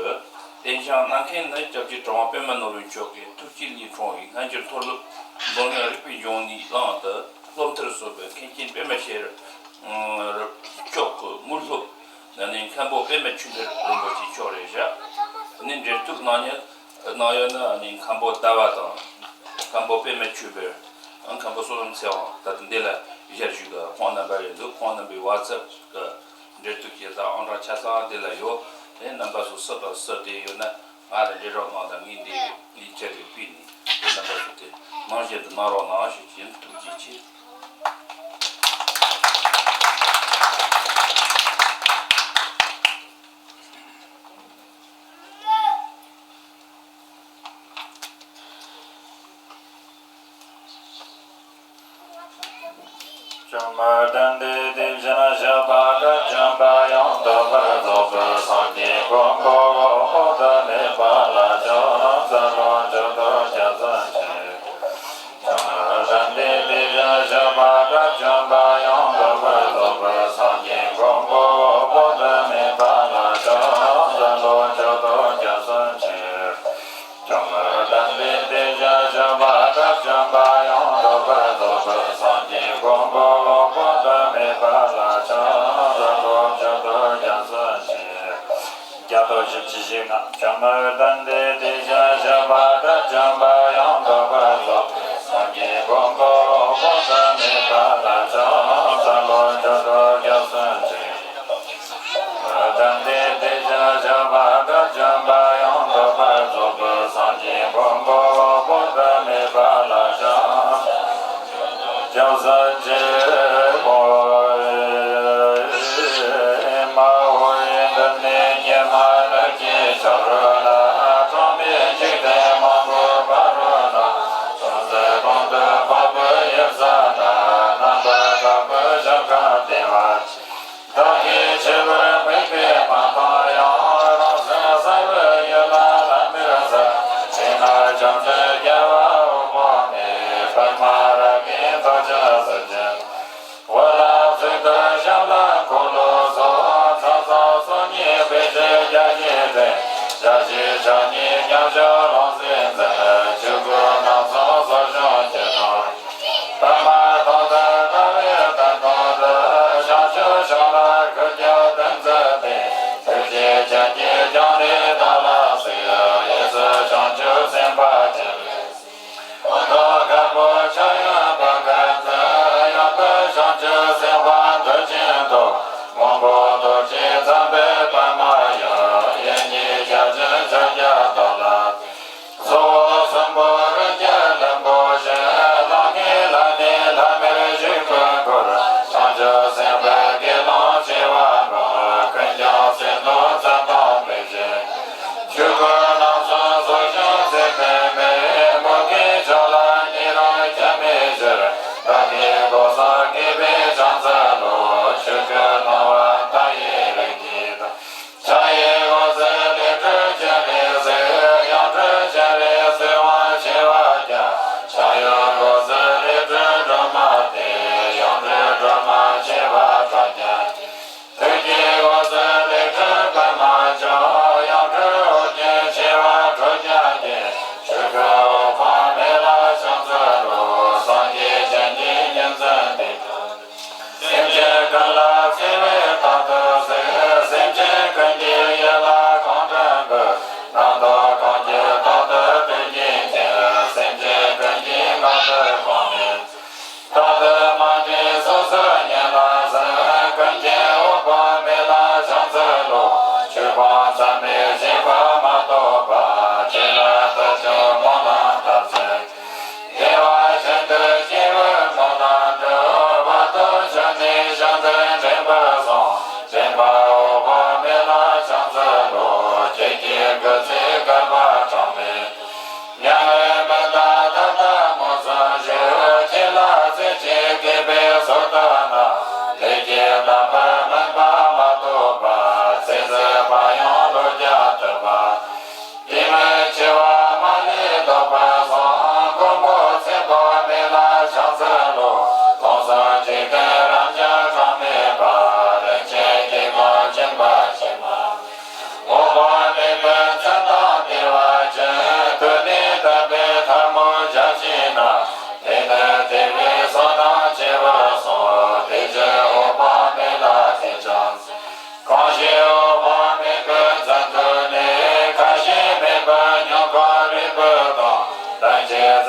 རྟེན་བཞེངས་གནང་མཁན་ནི་སྐྱབས་རྗེ་གྲུབ་དབང་པདྨ་ནོར་བུ་མཆོག་གི་ཐུགས་བསྐྱེད་ལས་འཁྲུངས་པའི་སྔ་འགྱུར་མཐོ་སློབ་མདོ་སྔགས་རིག་པའི་འབྱུང་གནས་གླིང་དུ་སློབ་མཐར་སོན་པའི་མཁན་ཆེན་པདྨ་ཤེས་རབ། མཆོག་གི་དངོས་སློབ་ནི་མཁན་པོ་པདྨ་ཆོས་འཕེལ་རིན་པོ་ཆེ་མཆོག་རེད་བཞག་ནི་འབྲེལ་གཏུག་གནང་མཁན་གནང་ཡོད་ནི་ནི་མཁན་པོ་ཟླ་བ་དང་མཁན་པོ་པདྨ་ཆོས་འཕེལ། མཁན་པོ་བསོད་ནམས་ཚེ་དབང་ད་ལྟ་འདི་ལ་ཞལ་བཞུགས་གི་ཁོང་རྣམ་པ་རེད་འདུག་ཁོང་རྣམ་པའི་ཝ་ཚབ་གི་འབྲེལ་གཏུག་བྱེད་སྟངས་ཨང་གྲངས་ཆ་ཚང་འདི་ལ་ཡོད། དེ་རྣམ་པ་ཚོ་སུ་དང་སུ་དེ་ཡོད་ན་ང་ལ་འབྲེལ་རོགས་གནང་དང་། ངས་འདི་ཡིག་ཆ་དེ་ཕུལ་ནས་རྣམ་པ་ཚོ་དེ་ནང་བཞིན་དུ་གནང་རོགས་གནང་ཞུ་རྒྱུ་ཡིན། ཐུགས་རྗེ་ཆེ། བཅོམ་ལྡན་འདས་དེ་བཞིན་གཤེགས་པ་དགྲ་བཅོམ་པ་ཡང་དག་པར་རྫོགས་པའི་སངས་རྒྱས་མགོན་པོ་འོད་དཔག་མེད་པ་ལ་ཕྱག་འཚལ་ལོ། མཆོད་དོ་སྐྱབས་སུ་མཆི། བཅོམ་ལྡན་འདས་དེ་བཞིན་གཤེགས་པ་དགྲ་བཅོམ་པ་ཡང་དག་པར་རྫོགས་པའི་སངས་རྒྱས་མགོན་པོ་འོད་དཔག་མེད་པ་ལ་ཕྱག་འཚལ་ལོ། མཆོད་དོ་སྐྱབས་སུ་མཆི། བཅོམ་ལྡན་འདས་དེ་བཞིན་གཤེགས་པ་དགྲ་བཅོམ་པ་ཡང་དག་པར་རྫོགས་པའི་སངས་རྒྱས་མགོན་པོ་འོད་དཔག་མེད་པ་ལ་ཕྱག་འཚལ་ལོ། མཆོད་དོ་སྐྱབས་སུ་མཆི། བརྒྱ་སྟོང་བཞི་བཅུ་ཞེ་ལྔ། བཅོམ་ལྡན་འདས་དེ་བཞིན་གཤེགས་པ་དགྲ་བཅོམ་པ་ཡང་དག་པར་རྫོགས་པའི་སངས་རྒྱས་མགོན་པོ་འོད་དཔག་མེད་པ་ལ་ཕྱག་འཚལ་ལོ། མཆོད་དོ་སྐྱབས་སུ་མཆི། བཅོམ་ལྡན་འདས་དེ་བཞིན་གཤེགས་པ་དགྲ་བཅོམ་པ་ཡང་དག་པར་རྫོགས་པའི་སངས་རྒྱས་མགོན་པོ་འོད་དཔག་མེད་པ་ལ་ཕྱག་འཚལ་ལོ། མཆོད་དོ་སྐྱབས་སུ་མཆི། མ་ཧོ་ཡི་མདུན་ནས་ཉི་མ་ལྷུན་གྱིས་འཆར་བ་ན། གྲངས་མེད་འཇིག་རྟེན་མང་པོའི་བར་ན། ཅུང་ཟད་གོང་དུ་འཕགས་པའི་ཡུལ་ས་ན། རྣམ་པར་དག་པའི་ཞིང་ཁམས་བདེ་བ་ཆེ། བདག་གིས་ཆེ་བར་དམིགས་པའི་མ་ཐག་ཡང་། རང་སེམས་གསལ་བའི་ཡུལ་ལ་ལམ་མེར་གཟིགས། དེ་ན་བཅོམ་ལྡན་རྒྱལ་བ་འོད་དཔག་མེད། པདྨ་རཱ་གའི་མདོག་ཅན་གཟི་བརྗིད། འོད་ལ་གཙུག་ཏོར་ཞབས་ལ་འཁོར་ལོ་སོགས། ཚོགས་བསགས་ཚོགས་གཉིས་སྤེལ་བྱེད་རྒྱ་ཆེན་ཏེ། ཞབས་ཕྱི་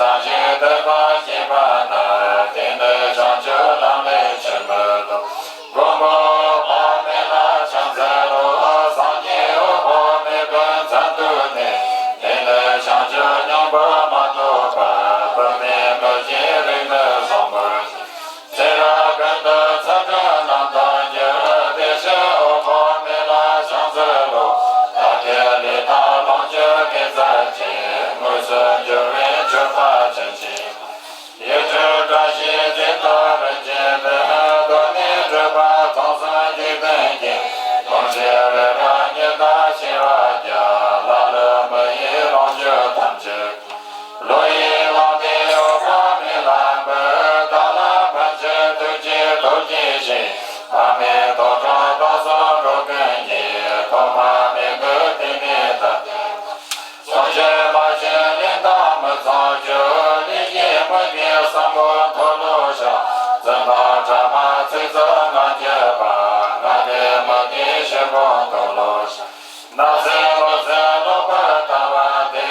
བྱང་ཆུབ་ཐོབ་པར་བྱེད་པ་ན། དེ་ནི་བྱང་ཆུབ་ལམ་ལས་ཕྱིར་མི་ལྡོག། མགོན་པོ་འོད་དཔག་མེད་ལ་ཕྱག་འཚལ་ལོ། སངས་རྒྱས་འོད་དཔག་མེད་ཀུན་མཚན་ཐོབ་ནས། དེ་ནི་བྱང་ཆུབ་སྙིང་པོར་མ་ཐོབ་པར། བུད་མེད་མི་ཤེས་རིགས་ནི་བཟང་པོར་གྱུར། ཚེ་རབས་ཀུན་ཏུ་ཚུལ་ཁྲིམས་རྣམ་དག་འགྱུར། དེ་ཕྱིར་འོད་དཔག་མེད་ལ་ཕྱག་འཚལ་ལོ། བདག་གི་ལུས་དང་ལོངས་སྤྱོད་དགེ་རྩ་ཆེ། དངོས་སུ་འབྱོར་བས་མཆོད་པ་ཅི་མཆིས་པ། ཡིད་སྤྲུལ་བཀྲ་ཤིས་རྫས་བཏབ་རིན་ཆེན་ལྡན། གདོད་ནས་གྲུབ་པ་ཚང་གསུམ་འཇིག་རྟེན་མཁྱེན། ལོངས་སྤྱོད་རི་རབ་ཉི་ཟླ་བྱེ་བ་བརྒྱ། ལ་ལུ་མི་ཡི་ལོངས་སྤྱོད་ཐམས་ཅད། བློ་ཡི་ལམ་དེ་འོད་དཔག་མེད་ལ་འབུལ། བདག་ལ་ཕན་ཕྱིར་ཐུགས་རྗེས་ཐོབ་གྱུར་ཅིག། ཕ་མའི་དོན་དྲང་བདག་སོགས་འགྲོ་ཀུན་གྱི། ཐོག་མ་མེད་དུས་དེ་ནས་ད་ལྟའི་བར། བསམ་བཞིན་མ་བྱས་ལན་དང་མི་འཚམས་སྤྱོད། ལས་ཀྱི་མུ་གེ་གསུམ་པོ་མཐོལ་ལོ་བཤགས། རྫུན་དང་ཕྲ་མ་ཚིག་རྩུབ་ངན་གྱི་བར། ལྔ་པའི་མུ་གེ་བཞི་པོ་མཐོལ་ལོ་བཤགས། ནད་སེལ་ལོ་ཚོད་ལོག་པར་ལྟ་བ་སྟེ།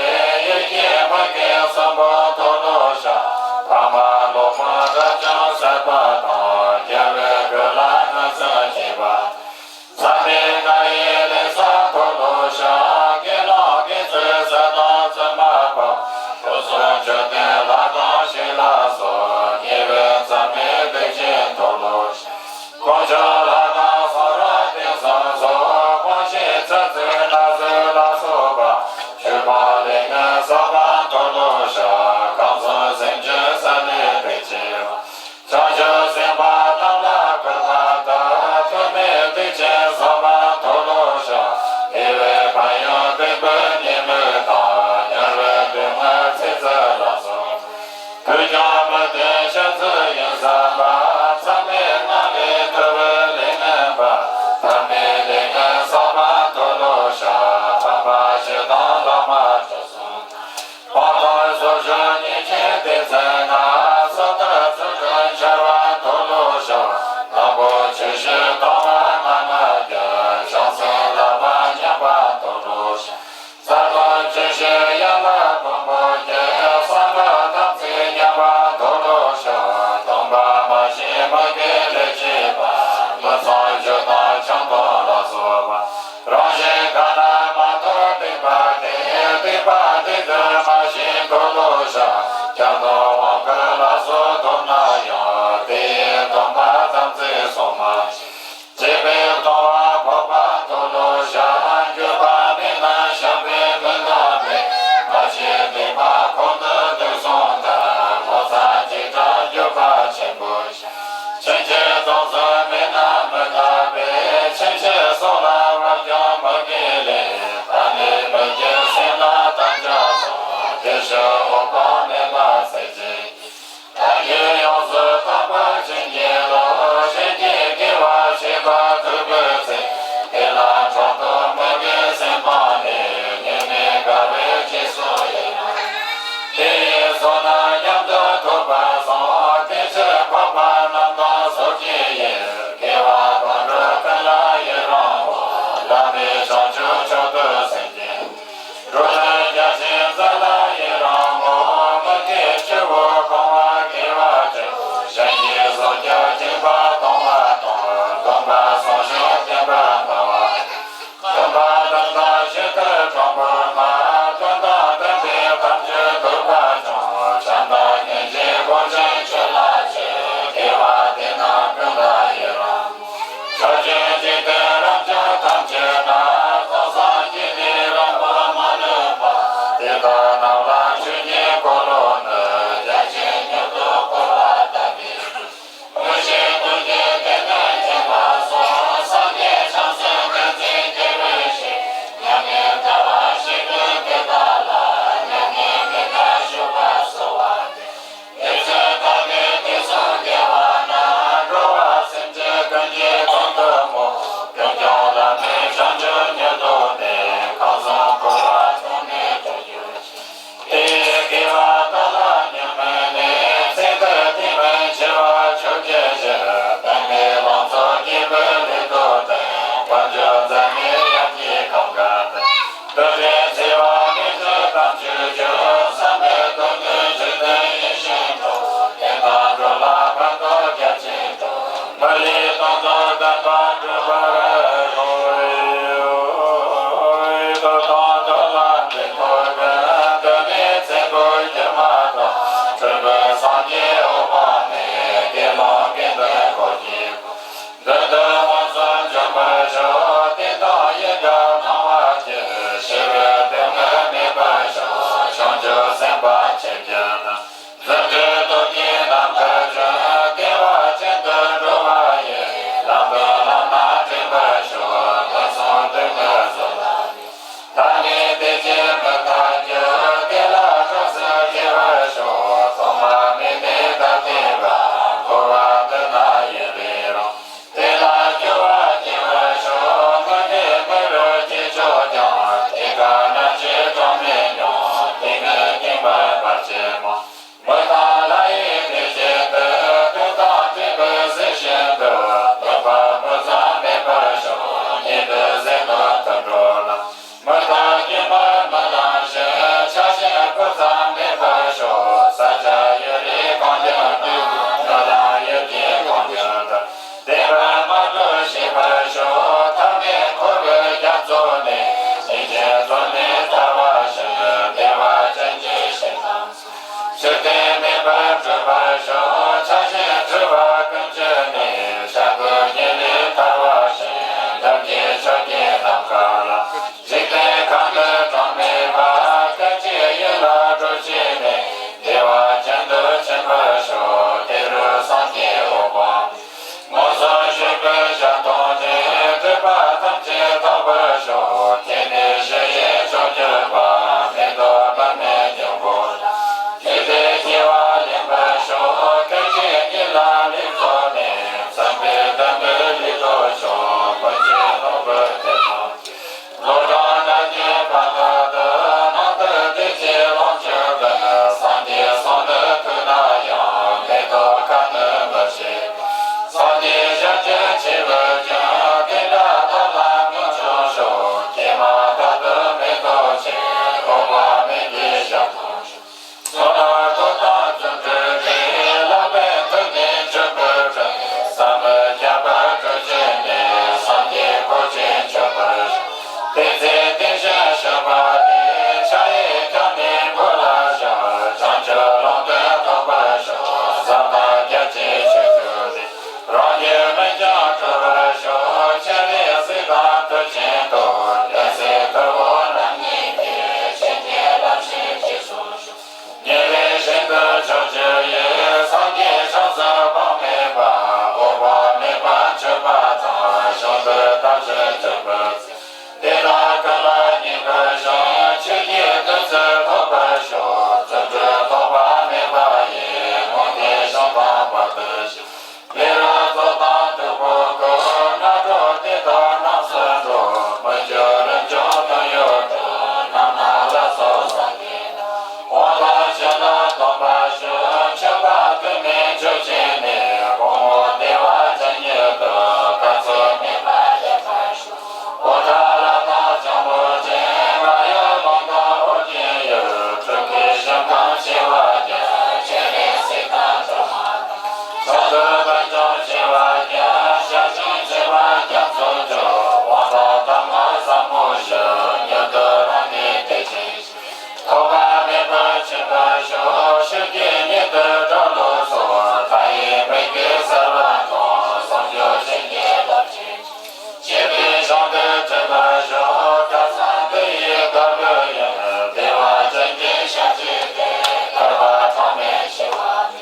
ཡིད་ཀྱི་མུ་གེ་གསུམ་པོ་མཐོལ་ལོ་བཤགས། ཕ་མ་སློབ་དཔོན་དགྲ་བཅོམ་བསད་པ་དང་། རྒྱལ་བའི་སྐུ་ལ་ངན་སེམས་བྱེད་པ། མཚམས་མེད་ལྔ་ཡི་ལས་བསགས་མཐོལ་ལོ་བཤགས། དགེ་སློང་དགེ་ཚུལ་བསད་དང་བཙུན་མ་ཕམ། འཁོར་གསུམ་མཆོད་རྟེན་ལྷ་དང་ཞིང་ལ་སོགས། ཉེ་བའི་མཚམས་མེད་སྡིག་ཅན་མཐོལ་ལོ་བཤགས། དཀོན་མཆོག་ལྷ་དང་གསུང་རབ་སྟེང་གསུམ་སོགས། དབང་ཤེས་ཚུལ་འཛིན་ན་ཟུག་ལ་སོགས་པ། ཆོས་སྤོང་ལས་ངན་བསགས་པ་མཐོལ་ལོ་བཤགས། ཁམས་གསུམ་སེམས་ཅན་བསད་ལས་སྡིག་ཆེ་བ། བྱང་ཆུབ་སེམས་དཔའ་རྣམས་ལ་གུས་པ་དང་། དོན་མེད་སྡིག་ཅན་བསགས་པ་མཐོལ་ལོ་བཤགས། དགེ་བའི་ཕན་ཡོན་སྡིག་པའི་ཉེས་དམིགས་དང་། དམྱལ་བའི་སྡུག་བསྔལ་ཚེ་ཟད་ལ་སོགས། དུས་ཀྱང་མི་མཐུན་བྱ་ཚུལ་ཡིན་བསམ་པ། མཚམས་མེད་ལྔ་ལས་ཐར་བའི་ལས་ངན་པ། ཐབས་མེད་ལས་ངན་བསགས་པ་མཐོལ་ལོ་བཤགས། ཕམ་པ་སྤྱིར་བཏང་བླ་མ་དྲུག་གསུམ་དང་། སྤངས་རྟོགས་སོ་བཞི་ཉེས་ཅན་སྡེ་ཚན་ལྔ། སོ་ཐར་ཚུལ་ཁྲིམས་འཆལ་བ་མཐོལ་ལོ་བཤགས། དང་པོ་ཆོས་སྤྱོད་དང་བ་ལྔ་ལྔ་བརྒྱ། བྱང་སེམས་བསླབ་པ་ཉམས་པ་མཐོལ་ལོ་བཤགས། རྩ་ལྟུང་ཆོས་སྤྱོད་ཡན་ལག་ཕུང་པོ་བརྒྱད། གསང་སྔགས་དམ་ཚིག་ཉམས་པ་མཐོལ་ལོ་བཤགས། སྡོམ་པ་མ་བྱས་མི་དགེ་ལས་བྱེད་པ། མི་ཚངས་སྤྱོད་དང་ཆང་འཐུང་ལ་སོགས་པ། རང་གཞན་གང་ན་མ་ཐོབ་སྡིག་པ་དེ། སྡིག་པ་དེ་ཚུ་མ་བྱས་མཐོལ་ལོ་བཤགས། ཁྲག་འཐུང་དབང་བསྐུར་ལ་སོགས་ཐོབ་ན་ཡང་། དེ་ཡི་སྡོམ་པ་དམ་ཚིག་སྲུང་མ་བྱས། བྱས་པའི་ལྟུང་བ་ཕོག་པ་མཐོལ་ལོ་བཤགས། འགྱོད་པ་མེད་ན་བཤགས་པའི་མི་དགའ་མེད། མ་བྱས་སྡིག་པ་ཁོང་དུ་འདུག་གསུངས་ལྟར། ངོ་ཚ་འཇིགས་སྐྲག་འགྱོད་པ་ཆེན་པོ་བཤགས། ཕྱིན་ཆད་སྡོམ་བརྩོན་མེད་ན་མི་དགའ་བས། ཕྱིན་ཆད་སྲོག་ལ་བབ་ཀྱང་མི་དགེ་ལས། ད་ནི་མི་དགེ་སེམས་ལ་དམ་བཅའ་བཟུང་། དེ་ཕྱིར་འོད་དཔག་མེད་པ་སེམས་བསྐྱེད། བདག་གིས་ཡོངས་སུ་དག་པར་བྱིན་གྱིས་རློབས། གཞན་གྱི་དགེ་བ་བྱེད་པར་ཐུགས་ཕུལ་ཚེ། དེ་ལ་འཕྲང་དུ་མི་དགེ་སེམས་སྤངས་ནས། ཉེས་དམིགས་དགའ་བའི་རྗེས་སུ་ཡི་རང་། དེ་ཡི་བསོད་ནམས་མཉམ་དུ་ཐོབ་པར་བསམ། དེ་ཕྱིར་འཕགས་པ་རྣམས་དང་སོགས་ཀྱི་ཡུལ། དགེ་བ་དོན་གྲུབ་ཀུན་ལ་ཡི་རང་ངོ་། བླ་མེད་བྱང་ཆུབ་མཆོག་ཏུ་སེམས་བསྐྱེད། འགྲོ་དོན་རྒྱ་ཆེན་མཛད་ལ་ཡི་རང་ངོ་། མི་དགེ་བཅུ་པོ་སྤོང་བ་དགེ་བ་བཅུ། གཞན་གྱི་སྲོག་སྐྱབས་སྦྱིན་པ་གཏོང་བ་དང་། སྡོམ་པ་སྲུང་ཞིང་བསྟེན་པར་འདང་བ། སྡོམ་པ་དམ་དང་ཞི་བདེ་གྲོང་པོར་སྨྲ། དོན་དང་ལྡན་པའི་དམ་ཆོས་ཐོས་པ་སྦྱོང་། བྱམས་དང་སྙིང་རྗེ་སྒོ་ འཇིག་རྟེན་མེད་པར་གྲུབ་པར་ཤོག །ཆགས་ཞེན་འཁྲུལ་པ་ཀུན་བཅད་ནས། བྱ་རྒོད་གཉིད་ལས་ཐར་བ་བཞིན། ཐབས་མཁས་ཆོས་ཀྱི་ནམ་མཁའ་ལ། འཇིག་རྟེན་ཁམས་འདི་གྲངས་མེད་པ། སྐད་ཅིག་ཡིད་ལ་སྒྲོལ་བྱས་ནས། བདེ་བ་ཅན་དུ་ཕྱིན་པར་ཤོག །དེ་རུ་སངས་རྒྱས་འོད་དཔག་མེད། མངོན་སུམ་བཞུགས་པའི་ཞལ་མཐོང་ནས། སྒྲིབ་པ་ཐམས་ཅད་དག་པར་ཤོག །མཁྱེན་ནས་ཞི་བའི་མཆོག་གྱུར་པ། མེ་ཏོག་པདྨའི་སྙིང་པོ་ལ། འཇིག་རྟེན་སྐྱེ་བ་ལེན་པར་ཤོག །སྐད་ཅིག་ཉིད་ལ་ལེགས་རྫོགས་ནས། མཚན་དཔེ་ལྡན་པའི་ལུས་སྟོབས་མཆོག །ཀུན་གྱི་ནོར་བུ་དེ་ཙམ། ལོ་གྲངས་ནམ་མཁའི་བར་དག་ཏུ། སྣང་དུ་བདེ་སྐྱིད་ལོངས་སྤྱོད་ལྡན། སངས་རྒྱས་གསུང་དུ་ཐོས་ན་ཡང་། མེ་ཏོག་ཁ་ནི་མི་ཕྱེད། སངས་རྒྱས་ཞལ་མཇལ་བྱེད་པར་ཀྱང་། དེ་འདྲ་བདག་ལ་སྔོན་བྱུང་ཤོག །ཀྱེ་མ་བདག་ཏུ་མེ་ཏོག་ཅན། འོད་དཔག་མེད་ཀྱི་ཞལ་མཐོང་ཤོག །མཚོ་ནང་ལྟོགས་དང་བརྩོན་འགྲུས་ཀྱིས། ལག་པའི་མཐུ་ནི་མཆོད་པར་བྱ། ཟབ་མོའི་ཁྱད་པར་སྒྲུབ་བྱས་ནས། སངས་རྒྱས་འཁོར་བཅས་མཆོད་པར་ཤོག །དེ་ཚེ་དེ་བཞིན་གཤེགས་པ་དེས། ཕྱག་གཡས་བརྐྱང་ནས་མགོ་ལ་བཞག །བྱང་ཆུབ་ལམ་དུ་ཐོབ་པར་ཤོག །ཟབ་དང་རྒྱ་ཆེའི་ཆོས་ཐོས་ནས། རང་རྒྱུད་མིག་རྒྱང་གྲོལ་བར་ཤོག །སྤྱན་རས་གཟིགས་དང་མཐུ་ཆེན་ཏོག །ལྷ་སྲས་ཐུ་བོ་རྣམ་གཉིས་ཀྱིས། བྱིན་གྱིས་བརླབ་ཕྱིར་རྗེས་སུ་བྱུང་། ཉེ་བའི་ཞིང་དུ་ཕྱོགས་བཅུ་ཡི། སངས་རྒྱས་བྱང་སེམས་དཔག་མེད་པ། འོད་དཔག་མེད་པ་མཆོད་པ་དང་། གཞུང་དུ་བདག་བཞིན་བརྗོད་པར་བྱ། དེ་དག་ཀུན་ལ་སྙན་པར་ཞུ། ཆོས་ཀྱི་བདུད་རྩི་ཐོབ་པར་ཤོག །རྫུ་འཕྲུལ་ཐོགས་པ་མེད་པ་ཡིས། དངོས་བསྟན་གཞུང་དང་བར་དུ་ཞུ། ལས་རབ་རྫོགས་དང་སྟུག་པོ་བཀོད། སྔ་དྲོ་དེ་དག་རྣམས་སུ་འགྲོ། མི་འགྱུར་རིན་འབྱུང་དོན་ཡོད་དོ། རྣམ་སྣང་ལ་སོགས་སངས་རྒྱས་དང་། དབང་དང་བྱིན་རླབས་སྟོན་པར་ཞུ། མཆོད་པ་དུ་མས་མཆོད་བྱས་ནས། གོང་འོག་བདེ་བ་ཅན་ཉིད་དུ། དཀའ་ཚེགས་མེད་པར་ལེགས་པར་ཞུ། པོ་ཏ་ལ་དང་ཇོ་མོ་ཅན། མ་ཡུམ་གླིང་དང་ཨོ་རྒྱན་ཡུལ། སྤྲུལ་སྐུའི་ཞིང་ཁམས་བྱེ་བ་བརྒྱ། སྤྱན་རས་གཟིགས་དང་སྒྲོལ་མ་དང་། ཕྱོགས་བཅུའི་དཔལ་འབྱོར་བྱེ་བ་བརྒྱ། ཞལ་བཞུགས་བྱེ་བ་རྒྱ་མཚོ་མཆོག །དབང་དང་གཏོར་མ་ཟབ་མོ་བཞི། མྱུར་དུ་རང་ཉིད་བདེ་ཆེན་ཞིང་། ཐོགས་པ་མེད་པར་ཕྱིན་པར་ཤོག །ཆོས་ཀྱི་གཉེན་དུ་གྲྭ་ལོག་སོགས། མཐའ་ཡས་མི་དགེ་གསལ་བ་དང་། གསང་སྔགས་བྱིན་གྱིས་བརླབ་ཕྱིར། སྐྱེ་བའི་གཞུང་དུ་འཁྲིད་པར་ཤོག །སྐལ་བཟང་འདི་ཡི་བཀའ་བརྒྱུད་ཡིན། བདེ་བ་ཅན་གྱི་ཞལ་གྱིས་བསྟེན། ཐར་པ་གྲངས་མེད་འཆི་བ་མེད།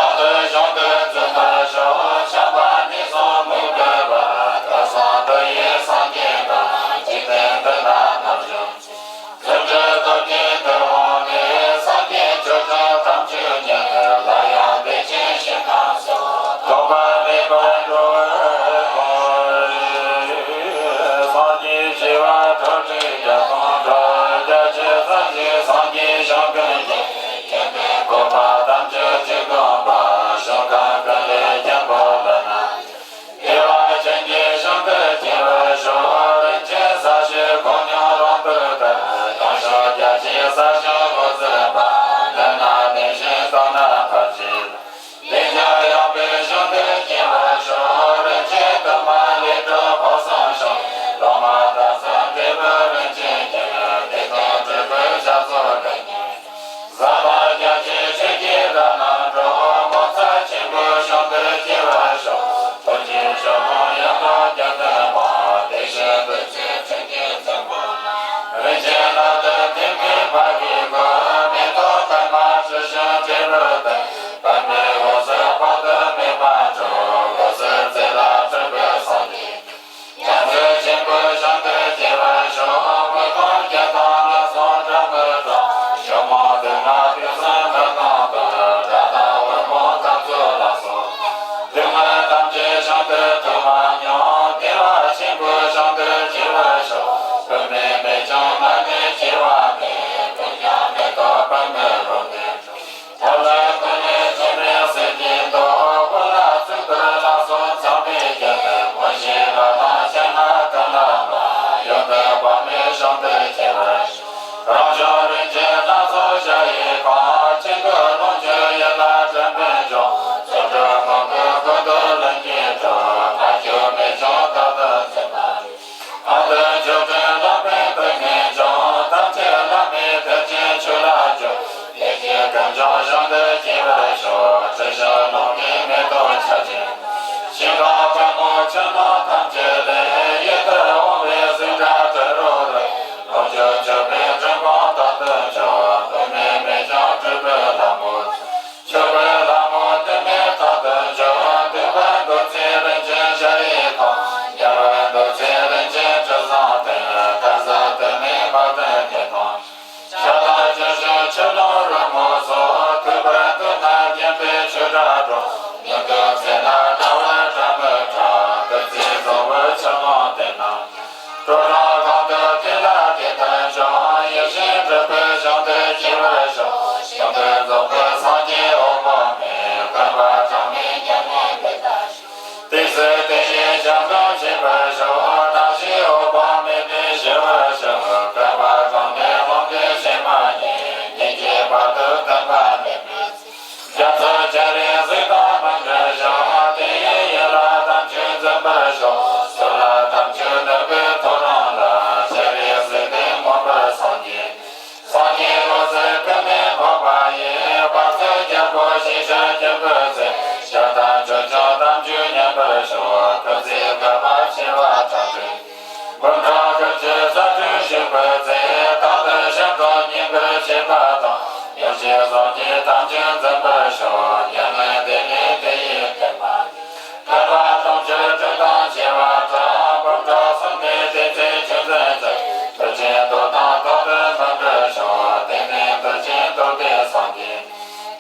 རྟག་ཏུ་གཞུང་དུ་འཛིན་པར་ཤོག །ཆགས་པ་ནད་གསུམ་མུག་གི་བར། སྐལ་བཟང་འདི་ཡི་སངས་རྒྱས་དང་། འཇིག་རྟེན་འདི་ན་ནམ་བྱུང་ཚེ། རྫུ་འཕྲུལ་སྟོབས་ཀྱིས་འདུལ་འོང་ནས། སངས་རྒྱས་ཆོས་སྐྱོང་དམ་ཆོས་ཉིད། སླར་ཡང་བདེ་ཆེན་ཞིང་ཁམས་སུ། ཐོགས་པ་མེད་པར་འགྲོ་བར་ཤོག །སངས་རྒྱས་བྱེ་བ་ཁྲག་ཁྲིག་བརྒྱ་སྟོང་ཕྲག །རྒྱ་ཆེ་ས་གཞི་སངས་རྒྱས་ཞིང་ཀུན་གྱི། མཁྱེན་པའི་གོ་འཕང་དམ་ཆོས་ཇི་བསྒོམ་པ། ཞིང་ཁམས་ཀུན་ལས་རྒྱལ་པོ་ལག་ན། བདེ་བ་ཅན་གྱི་ཞིང་དུ་སྐྱེ་བར་ཤོག །རིན་ཆེན་ས་གཞི་གོ་མྱོང་རང་བབས་ལྟར། ཡང་ཞིང་རྒྱ་ཆེའི་ས་ཞིང་འོད་ཟེར་འབར། འདི་ན་གནས་ཤིང་དག་ན་ཐར་བྱེད། དེ་ཡང་ཡངས་པའི་ཞིང་དུ་སྐྱེ་བར་ཤོག །རིན་ཆེན་གཏོར་མ་ལས་གྲུབ་ཕུན་སུམ་ཚོགས། ལོ་མ་དར་ཚོན་འབྲས་བུ་རིན་ཆེན་གྱི། དེ་དང་འབྲས་བུའི་ཕྱག་མཚོ་ལ་ཉེ། ཟབ་དང་རྒྱ་ཆེའི་ཆོས་ཀྱི་སྒྲ་རྣམས་སྒྲོག །ངོ་མཚར་ཆེན་པོའི་ཞིང་དུ་སྐྱེ་བར་ཤོག །ཐུགས་རྗེའི་ཞལ་ལུང་ཡང་དག་རྒྱ་མཚོའི་ངོགས། དེ་བཞིན་བདུད་རྩིའི་སྤྲིན་གྱི་ཚོམ་བུ་ན། རིན་ཆེན་རླབས་དང་ཐིམ་པའི་འབར་བའི་གོས། མེ་ཏོག་པདྨ་དྲི་ཞིམ་འབྲས་བུ་དང་། པདྨའི་འོད་ཟེར་དཔག་ཏུ་མེད་པ་འཕྲོ། འོད་ཟེར་རྩེ་ལ་སྤྲིན་པའི་ཟེར་ལས། རྒྱ་མཚོ་ཆེན་པོའི་ཞིང་དུ་སྐྱེ་བར་ཤོག །དངོས་དང་བརྒྱད་དང་ངན་སོང་དགྲ་མི་ཕམ། ཞིང་རྨོངས་དུག་ལྔ་དུག་གསུམ་མི་སྣང་བར། དགྲ་དང་དབུལ་ཕོངས་དམ་ཚིག་ལ་སོགས། སྡུག་བསྔལ་ཐམས་ཅད་ཞིང་དུ་ཐོབ་པ་མྱོང་། བདེ་བ་ཆེན་པོའི་ཞིང་དུ་སྐྱེ་བར་ཤོག །བུད་མེད་མེད་ཀྱང་མ་ནི་སྐྱེ་བ་མེད། ཀུན་ཀྱང་མེ་ཏོག་པདྨའི་རོ་ནི། ཐམས་ཅད་ཀུན་ནས་བྱོན་པའི་སྲས་ དཀོན་མཆོག་བཞིན་དུ་སྐྱེ་བར་ཤོག། འཁྲུལ་ཞིང་རླུང་གིས་མེ་ཏོག་ཆགས་ཅན། ཞིང་ཁམས་དཔལ་མོ་ཆུ་ནང་ཐམས་ཅད་ལས། ཡིད་དུ་འོང་བའི་གཟུགས་སྒྲ་དྲི་རོ་རེག། ལོངས་སྤྱོད་སྤྱོད་པའི་སྤྲིན་ཕུང་དག་ཏུ་འཇོག། བུད་མེད་མེད་ཀྱང་སྤྲུལ་པའི་ལྷ་མོ། མཆོད་པའི་ལྷ་མོ་དུ་མས་དག་ཏུ་འཇོག། འདུས་པ་འདུ་བྱེད་རིན་ཆེན་ཞལ་གྱི་ཁམས། རྒྱལ་བ་འདུ་བྱེད་རིན་ཆེན་དྲི་བཟང་ལྡན། དར་ཟབ་དུ་མས་འབབ་སྟེང་དེ་དང་། ཕྱག་དང་ཆུ་ཤིང་ཆུ་ཀླུང་རོལ་མོ་སོགས། ཐོས་པར་འདོད་ན་སྙན་པའི་ཆོས་སྒྲ་སྒྲོགས། ཉན་དུ་འཚལ་ན་སྒྲ་བར་སྒྲ་མི་གྲག། བདུད་རྩི་རྫོང་བུ་ཆུ་ཀླུང་དེ་རྣམས། དྲོ་རོང་གང་དུ་དེ་ལ་དེ་ལྟར་འབྱུང་། ཡིད་བཞིན་འབྲུག་པའི་ཞིང་དུ་སྐྱེ་བར་ཤོག། ཞིང་དུ་རྫོགས་པའི་སངས་རྒྱས་འོད་དཔག་མེད། བསྐལ་པ་གྲངས་མེད་བརྒྱ་མེད་འཕེལ་དར་ཤོག། དེ་སྲིད་དེ་ཡི་ཞིང་ཁམས་ཆེན་པོར་ཤོག། གྲངས་ཤིག་འོད་དཔག་མེད་དུ་ཞི་བར་ཤོག། བསྐལ་པ་གང་དུ་ལོངས་སྤྱོད་ཕྱིར་མ་ལྡོག། ཉིད་ཀྱི་བར་དུ་སྟོན་པ་འདས་པའི་ཚེ། རྒྱ་མཚོ་ཆེ་རིང་གཟིགས་དང་མངོན་དུ་ཤོག། དེ་ཡི་ཡུལ་ལ་དམ་ཆོས་འཛིན་པར་ཤོག། སྲོད་ལ་དམ་ཆོས་ནུབ་པའི་ཐོ་རངས་ལ། ཆེ་རིང་གཟིགས་ཏེ་མངོན་པར་སངས་རྒྱས། སངས་རྒྱས་འོད་ཟེར་ཀུན་ནས་ཕོག་པ་ཡིས། དཔག་ཚད་རྒྱལ་པོ་ཞིང་ཤར་སྐྱེ་བའི་ཚེ། ཞག་དང་ཆུ་ཆུང་དམ་ཆོས་ཉམས་པར་ཤོག། ཐུགས་བརྩེ་བསྐལ་པ་བྱེ་བ་ཕྲག་དྲུག། འབུམ་ཕྲག་ཀུན་གྱི་ས་བཅུར་བཞུགས་པའི་ཚེ། རྟག་ཏུ་ཞིང་ཁམས་ཉིད་པར་བྱེད་པ་དང་། ཡོན་ཏན་བཟང་གིས་དམ་ཆོས་འཛིན་པར་ཤོག། ཉམས་ལེན་དེ་ནི་དེ་ཡི་བསྟན་པ། བསྐལ་པ་ལོངས་སྤྱོད་དྲུག་དང་བྱེ་བ་ཕྲག། འབུམ་ཕྲག་གསུམ་ནི་དེ་ཚེ་ཆོས་འཛིན་ཅིང་། མཐུ་ཆེན་མདོ་དང་རྟག་ཏུ་འབུམ་སྒྲིལ་ཤོག། དེ་ནི་མཐུ་ཆེན་རྟོགས་པའི་སངས་རྒྱས།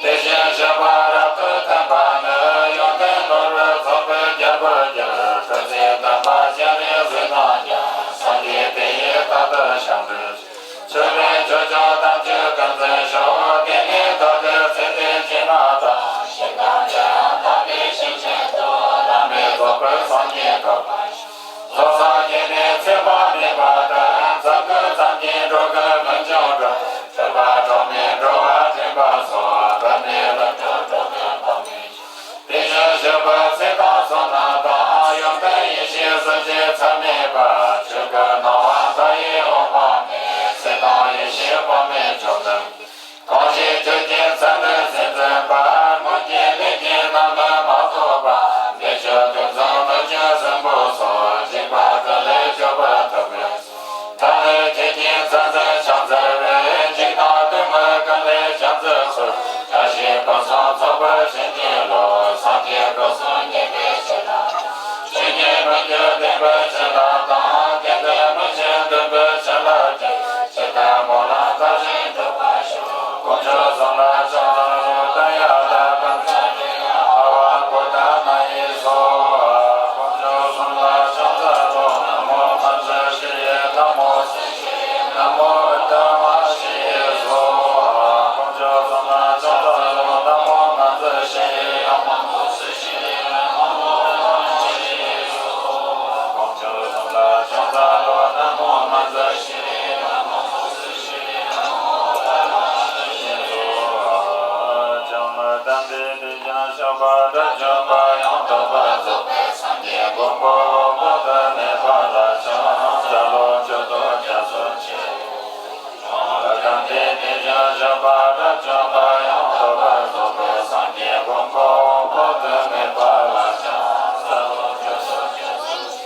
དེ་བཞིན་གཤེགས་པ་རབ་ཏུ་ཐོན་པ་ནི། ཡོན་ཏན་ནོར་བུ་རྫོགས་པའི་རྒྱལ་པོར་གྱུར། ཐུགས་བརྩེ་ལྡན་པ་སྤྱན་རས་གཟིགས་དང་མཉམ། སངས་རྒྱས་དེ་ཡི་རྟག་ཏུ་ཞིང་དུ་སྤྱོད། ཆོས་ལས་ཆོས་སྐྱོང་དམ་ཆོས་ཀུན་འཛིན་ཤོག། དེ་ནས་བདག་གི་ཚེ་འདི་ཕྱི་མ་དང་། ཕྱི་མ་ཡང་དག་པའི་ཞིང་ཆེན་དུ། བླ་མེད་རྫོགས་པའི་སངས་རྒྱས་ཐོབ་པར་ཤོག། རྫོགས་སངས་རྒྱས་ནས་ཚེ་དཔག་མེད་པ་དང་། འཛམ་བུ་ཙམ་གྱི་འགྲོ་ཀུན་ཀུན་འབྱུང་འགྲོ། སྲིད་པ་གྲངས་མེད་འགྲོ་བ་འདྲེན་པ་སོགས། བུད་མེད་ལྷུན་གྲུབ་འགྲོ་ཀུན་དཔག་མེད་ཤོག། དེ་བཞིན་གཤེགས་པའི་ཚེ་དང་བསོད་ནམས་དང་། ཡོན་ཏན་ཡེ་ཤེས་གཟི་བརྗིད་ཚད་མེད་པ། ཆོས་སྐུ་སྣང་བ་མཐའ་ཡས་འོད་དཔག་མེད། ཚེ་དང་ཡེ་ཤེས་དཔག་མེད་བཅུ་བདུན། གང་ཞིག་ཆོས་ཀྱི་མཚན་ལ་སེམས་འཛིན་པ། སྔོན་གྱི་ལས་ཀྱིས་ནམ་ཡང་མ་གཏོགས་པ། བདེ་སྤྱོད་ཀུན་བཟང་ནོར་སྐྱོང་གསོན་པོ་སོགས། འཇིགས་པ་ཀུན་ལས་སྐྱོབ་པར་ཐུབ་པས། ཐ་མལ་ཁྱེད་ཀྱི་མཚན་འཛིན་ཕྱག་འཚལ་བས། འཇིགས་དང་གདོད་མའི་ཀུན་ལས་བྱང་ཆུབ་སོལ། བཀྲ་ཤིས་ཕུན་སུམ་ཚོགས་པར་བྱིན་གྱིས་རློབས། སངས་རྒྱས་སྐུ་གསུམ་བརྙེས་པའི་བྱིན་རླབས་དང་། ཆོས་ཉིད་མི་འགྱུར་བདེན་པའི་བྱིན་རླབས་དང་། དེ་ལྟར་མི་ཕྱེད་ལྡན་པའི་བྱིན་རླབས་ཀྱིས། ཇི་ལྟར་སྨོན་ལམ་མཐའ་བཞིན་འགྲུབ་པར་ཤོག། དཀོན་མཆོག་གསུམ་ལ་ཕྱག་འཚལ་ལོ། ཏདྱ་ཐཱ། ཨ་ཝ་ཀུ་ཏ་ན་ཡེ་སྭཱ་ཧཱ། དཀོན་མཆོག་གསུམ་ལ་ཕྱག་འཚལ་ལོ། ན་མོ་མཉྫུ་ཤྲཱི་ཡེ། ན་མོ། ན་མོ་ཨུཏྟ་མ་ཤྲཱི་ཡེ་སྭཱ་ཧཱ། དཀོན་མཆོག་གསུམ་ལ་ཕྱག་འཚལ་ལོ། ན་མོ་མཉྫུ་ཤྲཱི་ཡེ། ན་མོ། དཀོན་མཆོག་གསུམ་ལ་ཕྱག་འཚལ་ལོ། ན་མོ་མཉྫུ་ཤྲཱི་ཡེ། ན་མོ། བྱང་མི་ལྡན་པའི་དེ་བཞིན་གཤེགས་པ་དགྲ་བཅོམ་པ་ཡང་དག་པར་རྫོགས་པའི་སངས་རྒྱས་མགོན་པོ་འོད་དཔག་ཏུ་མེད་པ་ལ་ཕྱག་འཚལ་ལོ། མཆོད་དོ་སྐྱབས་སུ་མཆི། བྱང་མི་ལྡན་པའི་དེ་བཞིན་གཤེགས་པ་དགྲ་བཅོམ་པ་ཡང་དག་པར་རྫོགས་པའི་སངས་རྒྱས་མགོན་པོ་འོད་དཔག་ཏུ་མེད་པ་ལ་ཕྱག་འཚལ་ལོ། མཆོད་དོ་སྐྱབས་སུ་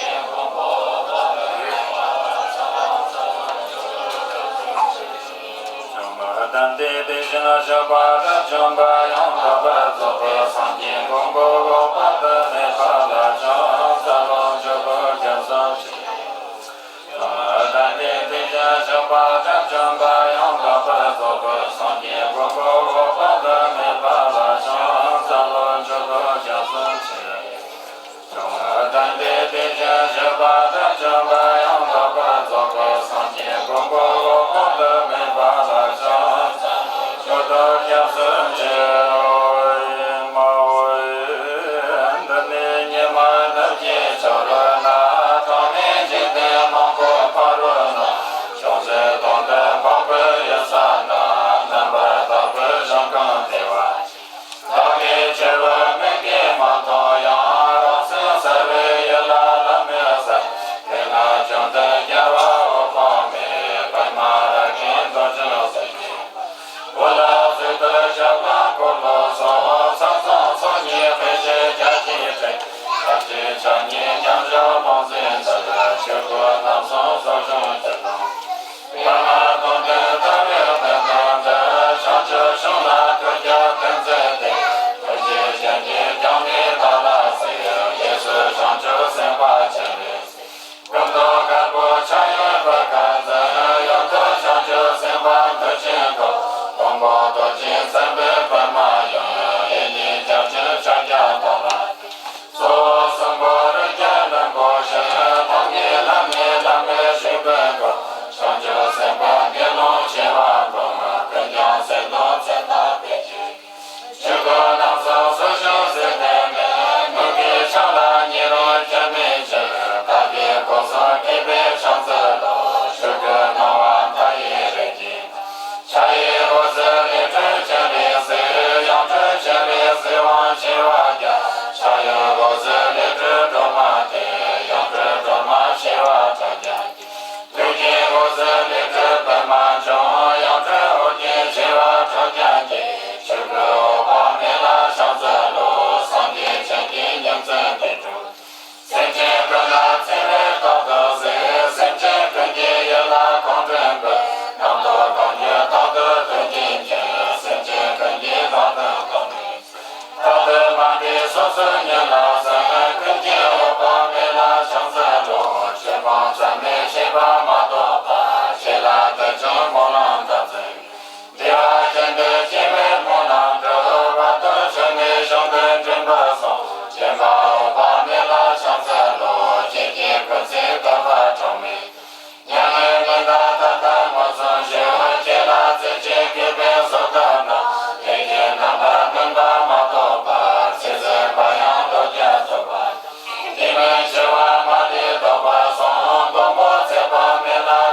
མཆི། བྱང་མི་ལྡན་པའི་དེ་བཞིན་གཤེགས་པ་དགྲ་བཅོམ་པ་ཡང་དག་པར་རྫོགས་པའི་སངས་རྒྱས་མགོན་པོ་འོད་དཔག་ཏུ་མེད་པ་ལ་ཕྱག་འཚལ་ལོ། མཆོད་དོ་སྐྱབས་སུ་མཆི། བྱང་མི་ལྡན་པའི་དེ་བཞིན་གཤེགས་པ་དགྲ་བཅོམ་པ་ཡང་དག་པར་རྫོགས་པའི་སངས་རྒྱས་མགོན་པོ་འོད་དཔག་ཏུ་མེད་པ་ལ་ཕྱག་འཚལ་ལོ། མཆོད་དོ་སྐྱབས་སུ་མཆི། བྱང་མི་ལྡན་པའི་དེ་བཞིན་གཤེགས་པ་དགྲ་བཅོམ་པ་ཡང་དག་པར་རྫོགས་པའི་སངས་རྒྱས་མགོན་པོ་འོད་དཔག་ཏུ་མེད་པ་ལ་ཕྱག་འཚལ་ལོ། མཆོད་དོ་སྐྱབས་སུ་མཆི། ཨོ་ཨེ་མ་ཨོ་ཨེ། འདི་ནི་ཉི་མ་ནུབ་ཀྱི་ཆ་རོལ་ན། གྲངས་མེད་འཇིག་རྟེན་མང་པོ་ཕ་རོལ་ན། ཅུང་ཟད་དོན་དུ་འཕགས་པའི་ཡུལ་ས་ན། རྣམ་པར་དག་པའི་ཞིང་ཁམས་བདེ་བ་ཅན། བདག་གིས་ཆེ་བའི་མིག་གིས་མ་མཐོང་ཡང་། རང་སེམས་གསལ་བའི་ཡུལ་ལ་ལམ་མི་གསལ། དེ་ན་ ཕྱག་རྒྱ་དང་། གཙོ་བོ་གསུམ་པོ་རིགས་བརྒྱ་བློན་པོ་ཞིག་ཐོག་མའི་བླ་མའི་བླ་མའི་ཞུགས་པའི་སྐུ། བྱང་ཆུབ་སེམས་དཔའ་དགེ་སློང་བྱེ་བ་འབུམ། ཀུན་ཀྱང་སེམས་དང་ཚེ་དང་དཔེ་བྱེད། ཆོས་སྐུ་རྣམ་གསུམ་སུ་བྱུང་ཟེར་ཏེ་མེད། མུ་གེའི་ཆང་ལ་ཉེ་རུང་ཁྱབ་མེད་ཕྱིར། དག་པའི་སྐུ་གསུམ་ཁེབས་པའི་ཕྱག་འཚལ་ལོ། ཆོས་སྐུའི་སྣང་བ་མཐའ་ཡས་རིགས་ཀྱི། ཕྱག་གཡས་འོད་ཟེར་ལས་སྤྲུལ་སྤྱན་རས་གཟིགས། གཡོན་སྤྲུལ་སྤྱན་རས་གཟིགས་དབང་བྱེ་བ་བརྒྱ། ཕྱག་གཡོན་འོད་ཟེར་ལས་སྤྲུལ་སྒྲོལ་མ་སྟེ། གཡོན་སྤྲུལ་སྒྲོལ་མ་བྱེ་བ་ཕྲག་བརྒྱ། ཐུགས་ཀྱི་འོད་ཟེར་ལས་སྤྲུལ་པདྨ་འབྱུང་། གཡོན་སྤྲུལ་ཨོ་རྒྱན་བྱེ་བ་ཕྲག་བརྒྱ་གྱིས། ཆོས་སྐུ་འོད་དཔག་མེད་ལ་ཕྱག་འཚལ་ལོ། སངས་རྒྱས་བྱིན་གྱིས་བརྒྱ་མཚན་དུས་དྲུག། སེམས་ཅན་ཀུན་ལ་བརྩེ་བས་རྟག་ཏུ་གཟིགས། སེམས་ཅན་ཀུན་གྱི་ཡིད་ལ་གང་དྲན་པའི། རྣམ་རྟོག་གང་འགྱུ་རྟག་ཏུ་དོན་གྱིས་འཆིང་། སེམས་ཅན་ཀུན་གྱི་དོན་དུ་གང་ནུས། རྟག་ཏུ་མ་འདྲེས་སོ་སོའི་ཉིད་ལ་ཟིན། ཀུན་གྱི་འོད་དཔག་མེད་ལ་ཕྱག་འཚལ་ལོ། ཆོས་སྤངས་ཚད་མེད་ཤེས་པ་མ་གཏོགས་པ། ཆོས་ལ་དད་ཅིང་སྨོན་ལམ་དག་འཛིན། བདེ་བ་ཅན་དུ་སྐྱེ་བའི་སྨོན་ལམ་གྲུབ། བར་དུ་ཆོས་ནི་གཞུང་དུ་འདྲེན་པར་གསུངས། སྦྱིན་པ་འོད་དཔག་མེད་ལ་ཕྱག་འཚལ་ལོ། ཁྱེད་ཀྱི་སྐུ་ཚེ་བསྐལ་པ་གྲངས་མེད། མྱ་ངན་ལས་འདའ་ད་ལྟ་མངོན་སུམ་བཞུགས། ཁྱེད་ལ་བརྩེ་ཆེན་བསྐྱེད་པའི་གཟུགས་དང་ནང་། ལས་ཀྱི་རྣམ་པར་སྨིན་པ་མ་གཏོགས་པར། ཚེ་ཟད་པ་ཡང་བློ་རྒྱ་ཐུབ་པ། དེ་མིན་འཆི་བ་མ་ལུས་ལྡོག་པར་གསུངས། མགོན་པོ་ཚེ་དཔག་མེད་ལ་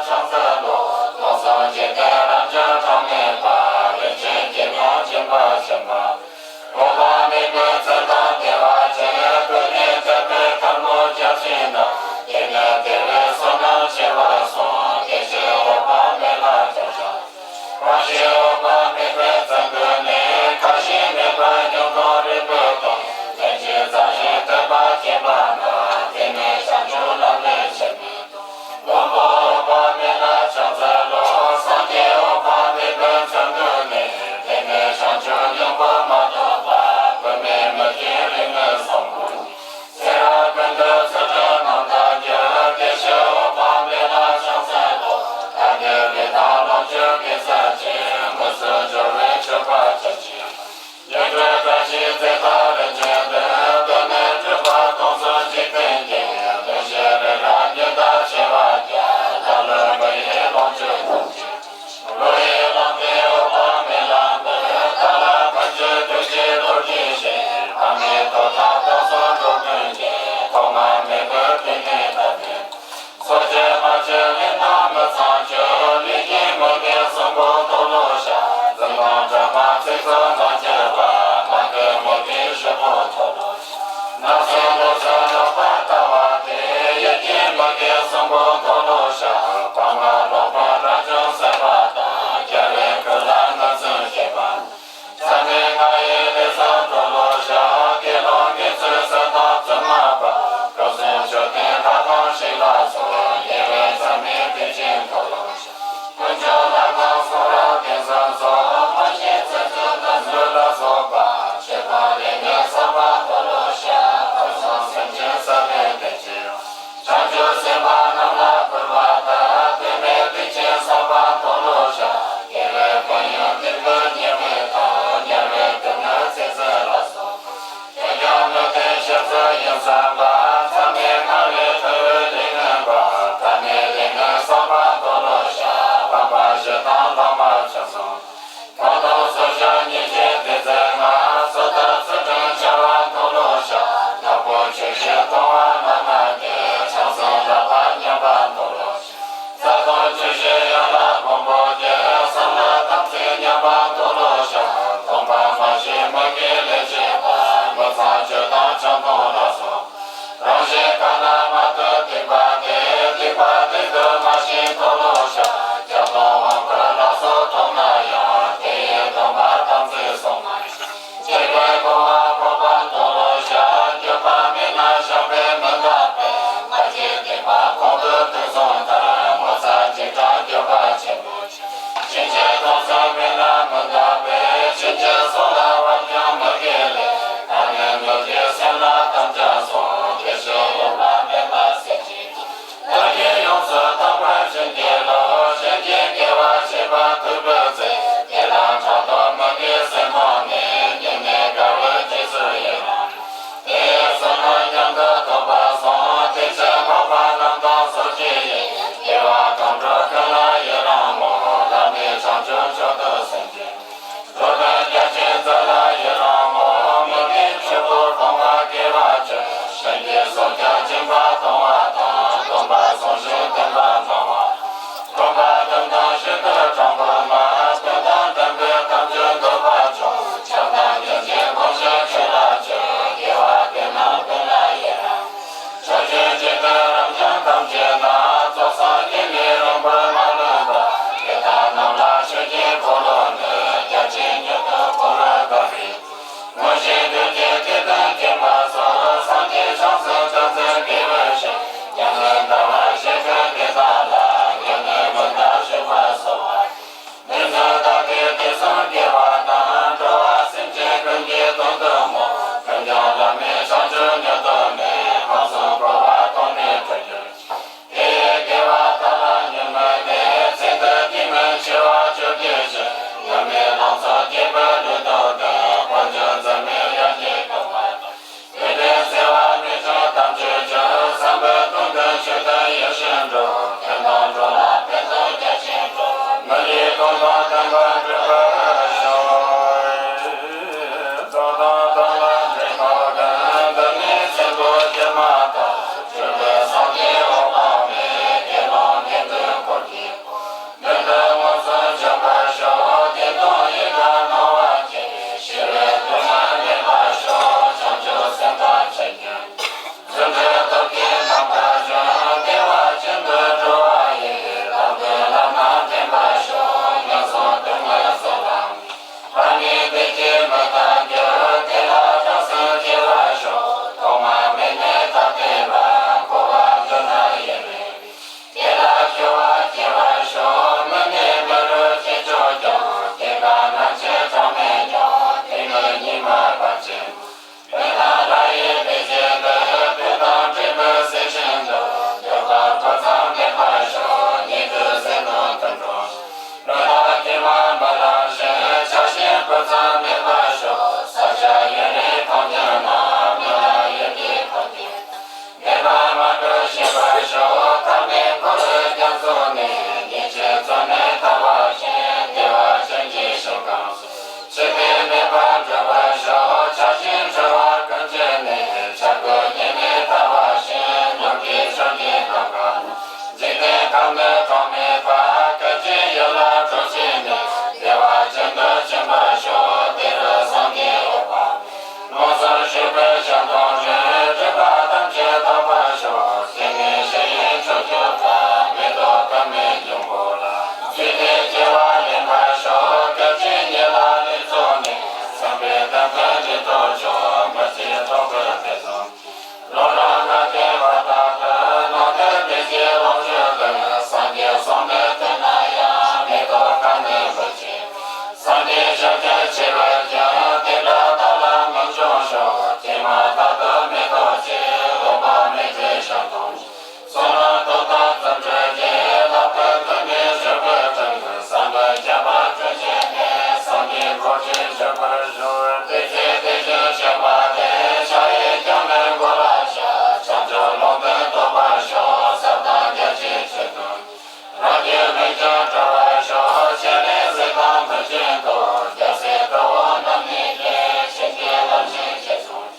ཀྱང་གྲོལ་བར་ཤོག། ཞལ་ལས་གཟིགས་དང་མཐུན་ཞིང་ཐོབ། རྒྱལ་སྲས་གྲོགས་པོ་རྣམ་གཉིས་ཀྱིས། ཆོས་ཀྱི་ལམ་ཞིག་ཅེས་གསུངས།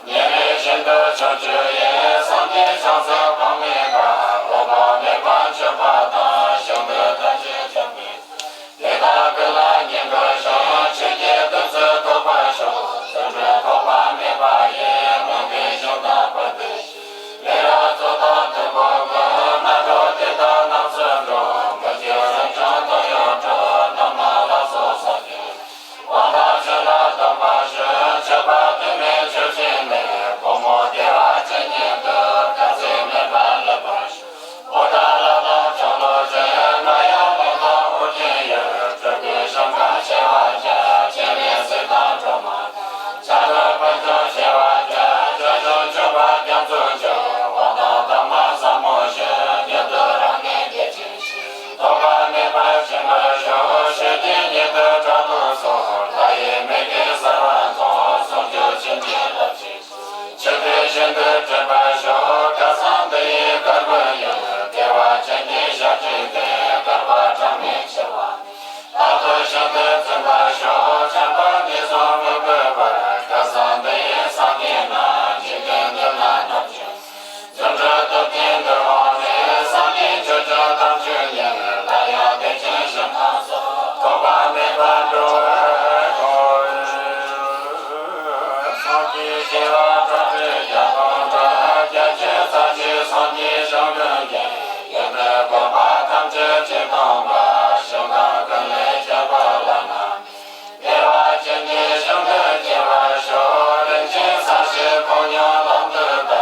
ཉིན་རེ་བཞིན་དུ་ཕྱོགས་བཅུ་ཡི། སངས་རྒྱས་བྱང་སེམས་གོང་མའི་བཀའ། འོད་དཔག་མེད་པ་མཆོད་པ་དང་། གཞུང་དུ་ཐམས་ཅད་མཆོད་པའི། དེ་དག་ཀུན་ལ་བསྙེན་བཀུར་ཞུ། ཆོས་ཀྱི་བདུད་རྩི་ཐོབ་པར་ཤོག། རྫུ་འཕྲུལ་ཐོགས་པ་མེད་པ་ཡིས། མུན་པའི་གཞུང་དག་པར་ཐུགས་ཤིག། ལས་རབ་རྩོལ་དང་མཐུན་པོ་ཀུན། སྔ་དྲོ་དེ་དག་རྣམས་སུ་འགྲོ། མུན་སྐྱོད་རབ་འབྱུང་སྟོབས་ཡོད་འགྲོ། རྣམ་སྣང་ལ་སོགས་སོགས་ཀྱིས། དབང་ཐང་ཆོས་ལ་གཏོད་པར་ཞུ། མཆོད་པ་དུ་མས་མཆོད་ཅིང་ནི། ཕོ་མོ་བདེ་བ་ཅན་ཉིད་དུ། དཀའ་ཚེགས་མེད་པར་སླེབས་པར་ཤོག། ཨུ་ཏྲ་ལ་དང་ལྕང་ལོ་ཅན། རྔ་ཡབ་ཀླུང་དང་ཨོ་རྒྱན་ཡུལ། སྤྲུལ་སྐུའི་ཞིང་ཁམས་ཆེ་བ་བརྒྱ། སྤྱན་རས་གཟིགས་དང་སྒྲོལ་མ་དང་། ཕྱག་རྡོར་དཔལ་འབྱོར་ཆེ་བ་བརྒྱ། ཕྱོགས་བཅུར་འཕྲིན་པ་རྒྱ་མཚོ་ཆེ། དབང་དང་ཐོག་མར་ཟབ་མོ་ཞུ། མྱུར་དུ་རང་གནས་བདེ་ཆེན་ཞིང་། ཐོགས་པ་མེད་པར་ཕྱིན་པར་ཤོག། ཆོས་ཀྱི་ཉི་ཟླ་དྲག་ཏུ་སོང་། ལྷ་ཡི་མིག་གིས་གསལ་བར་མཐོང་། ཟུང་འཇུག་ཆོས་ཀྱི་རླབས་ཆེན། ཆོས་འཕེལ་ཤིན་ཏུ་འགྲིབ་པར་ཤོག། སྐལ་བཟང་འདི་ཡི་གར་བུ་ཡིས། བདེ་བ་ཅན་གྱི་ཞབས་ཀྱིས་བསྟེན། བསྐལ་པ་གྲངས་མེད་འཆི་བ་མེད། རྟག་ཏུ་ཤིན་ཏུ་བཙུན་པར་ཤོག། བྱམས་པ་ནི་བཟང་མི་གོས་པར། སྐལ་བཟང་འདི་ཡི་སངས་རྒྱས་རྣམས། འཇིག་རྟེན་འདི་ན་རྣམ་དཔྱོད། རྫུ་འཕྲུལ་སྟོབས་ཀྱིས་འདུལ་འོང་ནས། སངས་རྒྱས་ཆོས་སྐྱོང་དམ་ཆོས་ཉིད། སླར་ཡང་བདེ་ཆེན་ཞིང་ཁམས་སུ། ཐོགས་པ་མེད་པར་འགྲོ་བར་ཤོག། སངས་རྒྱས་བྱེ་བ་ཁྲག་ཁྲིག་བརྒྱ་སྟོང་དྲུག། རྒྱ་ཆེན་ས་གཞི་སངས་རྒྱས་ཞིང་ཀུན་གྱི། ཡོན་ཏན་བཀོད་པ་ཐམས་ཅད་ཆོས་སྟོན་པ། ཞིང་ཁམས་ཀུན་ལས་ཁྱད་པར་བླ་ན། བདེ་བ་ཅན་གྱི་ཞིང་དུ་སྐྱེ་བར་ཤོག། རིན་ཆེན་ས་གཞི་ཕོ་ཉ་ལམ་དུ་བཏབ།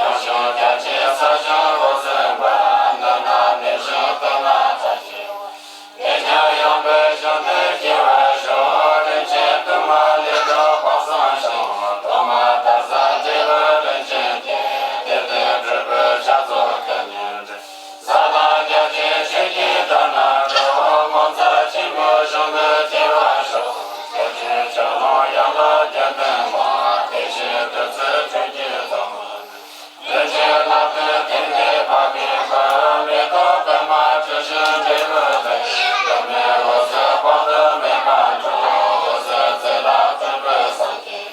ཡང་ཞིང་རྒྱ་ཆེའི་ས་ཞིང་འོད་ཟེར་འབར། འདི་ན་གནས་ཤིང་སྟོན་ན་ཐབས་ཆེ་བ། དེ་ཀྱང་ཡང་པའི་ཞིང་དུ་སྐྱེ་བར་ཤོག། རིན་ཆེན་དུ་མ་ལེགས་གྲུབ་དཔག་བསམ་ཤིང་། ཐོག་མ་དར་ས་འབྲས་བུ་རིན་ཆེན་ཏེ། དེ་སྟེང་འབྲས་བུ་ཕྱག་རྫོགས་སྐད་སྙན་སྒྲོན། ས་དང་རྒྱ་ཆེན་ཆོས་ཀྱི་དར་སྣ་དྲོངས། ངོ་མཚར་ཆེན་པོའི་ཞིང་དུ་སྐྱེ་བར་ཤོག། ཆོས་ཀྱི་ཆར་ལོངས་ཡན་ལག་བརྒྱ་ལྡན་པ། དེ་བཞིན་བདུད་རྩི་སྤྲིན་གྱི་རྫིང་མ། རིན་ཆེན་ལྷ་བརྒྱ་སྟེང་གི་འཕགས་པའི་བུ། མེ་ཏོག་པདྨ་དྲི་ཞིམ་འབྲས་བུ་ལས། བདག་མེད་འོད་ཟེར་དཔག་ཏུ་མེད་པ་འཕྲོ། འོད་ཟེར་རྩེ་ལ་སྤྲུལ་པའི་སངས་རྒྱས།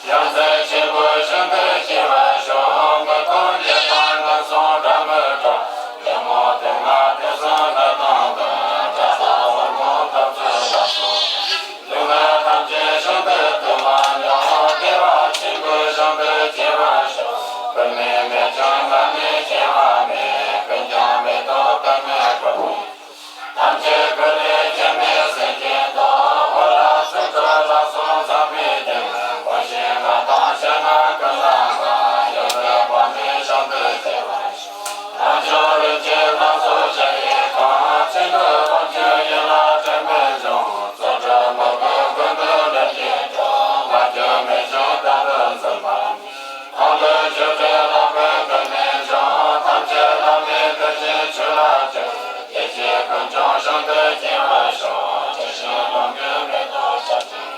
ཡ་མཚན་ཆེན་པོའི་ཞིང་དུ་སྐྱེ་བར་ཤོག། མི་མཐོང་རྒྱལ་དང་ངན་སོང་དགྲ་མི་སྐྲག། ཉོན་མོངས་དུག་ལྔ་དུག་གསུམ་ནད་དང་ལྡན། དགྲ་དང་ཕོ་མོ་འཐབ་རྩོད་ལ་སོགས། སྡུག་བསྔལ་ཐམས་ཅད་ཞིང་དུ་དུ་མ་མྱོང་། བདེ་བ་ཆེན་པོའི་ཞིང་དུ་སྐྱེ་བར་ཤོག། བུད་མེད་མེད་ཀྱང་ང་ནི་སྐྱེ་བ་མེད། ཀུན་ཀྱང་མེ་ཏོག་པདྨའི་སྤུན། ཐམས་ཅད་ཀུན་ལས་སྐྱེ་མེད་སེམས་ཅན་ཐོབ། འོ་ལགས་ཚུལ་ཁྲིམས་ལ་སོགས་བཟང་པོའི་རྒྱན། བུ་གཞི་ང་དང་ཕྱི་ནང་ཀུན་ལ་འགོད། ཡོན་ཏན་དཔག་མེད་ཞིང་དུ་སྐྱེ་བར་ཤོག། རྣལ་འབྱོར་རིན་ཆེན་ལྷ་ཚོགས་ཞལ་གྱིས་གང་། ཚེ་འདི་དབང་ཕྱུག་ཡིད་ལ་དྲན་པས་འབྱུང་། རྩོལ་བྲལ་མོས་གུས་ཀུན་ཏུ་ལེགས་སྐྱེས་འགྲུབ། མ་གྱུར་མེད་ཅིང་གཏན་དུ་འཛིན་པ། གང་དུ་བཞུགས་པའི་ལྷ་ཀུན་ཀུན་ནས་བྱུང་། ཐམས་ཅད་བླ་མེད་བདེ་ཆེན་ཆོས་ལ་སྤྱོད། དེ་ཕྱིར་ཀུན་ཀྱང་ཞིང་དུ་སྐྱེ་བར་ཤོག། དྲི་ཞིམ་ལོངས་སྐུའི་མེ་ཏོག་ཆར་ཅན།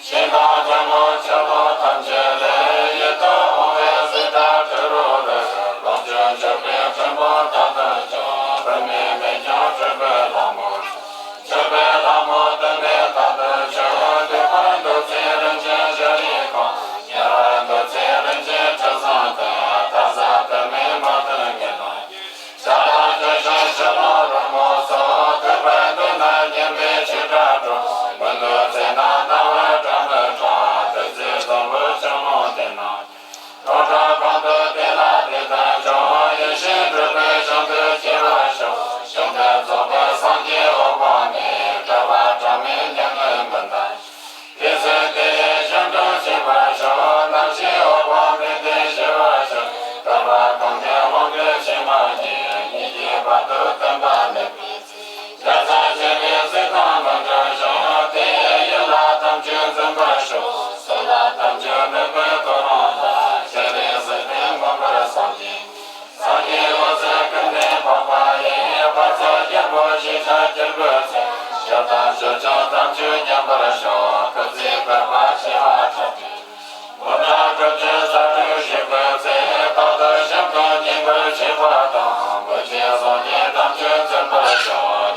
ཞིང་དང་རྒྱལ་མོ་ཆོས་ལུང་ཐམས་ཅད་ལས། ཡིད་དུ་འོང་བའི་གཟི་བརྗིད་དྲི་རོ་རེག། ལོངས་སྤྱོད་མཆོད་པའི་ཕྲེང་བ་དག་ཏུ་བརྩམས། བུད་མེད་མེད་ཀྱང་སྤྲུལ་པའི་ལྷ་མོ། སྤྱོད་པའི་ལྷ་མོ་དུ་མས་རྟག་ཏུ་མཆོད། འདོད་པར་འདོད་ཚེ་རིན་ཆེན་ཞལ་རས་གང་། ཉེ་བར་འདོད་ཚེ་རིན་ཆེན་དྲི་བཟང་ལྡན། མཐའ་བཟང་དུ་མས་མ་བསྟེན་ངན་ལ། ཞྭ་དང་གྲུ་བཞི་ཕྱི་ནང་རོལ་མོ་སོགས། ཐོས་པར་འདོད་ན་སྙན་པའི་ཆོས་སྒྲ་སྒྲོགས། མི་འདོད་ཚེ་ན་རྣ་བར་སྒྲ་མི་གྲག། བདུད་རྩིའི་བཟང་པོ་ཆུ་ཀླུང་དེ་ན། ཐོག་ཁྲ་གང་དུ་དེ་ལ་དེ་ལྟར་འབྱུང་། ཡེ་ཤེས་སྤྲུལ་པའི་ཞིང་དུ་སྐྱེ་བར་ཤོག། ཞིང་དུ་རྫོགས་པའི་སངས་རྒྱས་འོད་དཔག་མེད། བསྐལ་པ་གྲངས་མེད་མྱ་ངན་མི་འདའ། དེ་ཚེ་དེ་ཡི་ཞིང་དུ་སྐྱེ་བར་ཤོག། རྣམ་ཤེས་འོད་དཔག་མེད་དེ་ཞི་བར་ཤོག། བསྐལ་པ་གང་གི་དབང་གི་ཕྱི་མ་ཉིད། ཉིད་ཀྱི་བར་དུ་སྟོན་པ་མེད་པའི་ཚེ། རྒྱལ་སྲས་ཆེ་བའི་གཟིགས་དང་མི་འབྲལ་ཞིང་། དེ་ཡི་ཡུལ་ལ་ཐམས་ཅད་འཛིན་པར་ཤོག། སོགས་ལ་ཐམས་ཅད་ནུས་པའི་ཐོ་རངས་ལ། ཞལ་ལས་གཟིགས་ཏེ་མངོན་པར་བསམས་ཏེ། སངས་རྒྱས་འོད་ཟེར་ཀུན་ནས་འཕགས་པ་ཡི། བར་ཆད་རྒྱལ་པོ་ཞེས་བྱ་ཁྱེར་འགོད་ཚེ། ཞབས་དང་ཕྱོགས་བཅུ་ཐམས་ཅད་མཉམ་པར་ཤོག། སྐུ་ཚེ་བསྐལ་པ་བྱེ་བ་ཕྲག་བདུན། འོ་ན་སྒྲུབ་ཆེན་ས་བཅུ་ཞིག་པའི་ཚེ། རྟག་ཏུ་བྱམས་དང་མཉེས་པར་བྱེད་པ་དང་། བུ་གཅིག་བཟང་སྐྱེས་ཐམས་ཅད་འཛིན་པར་ཤོག།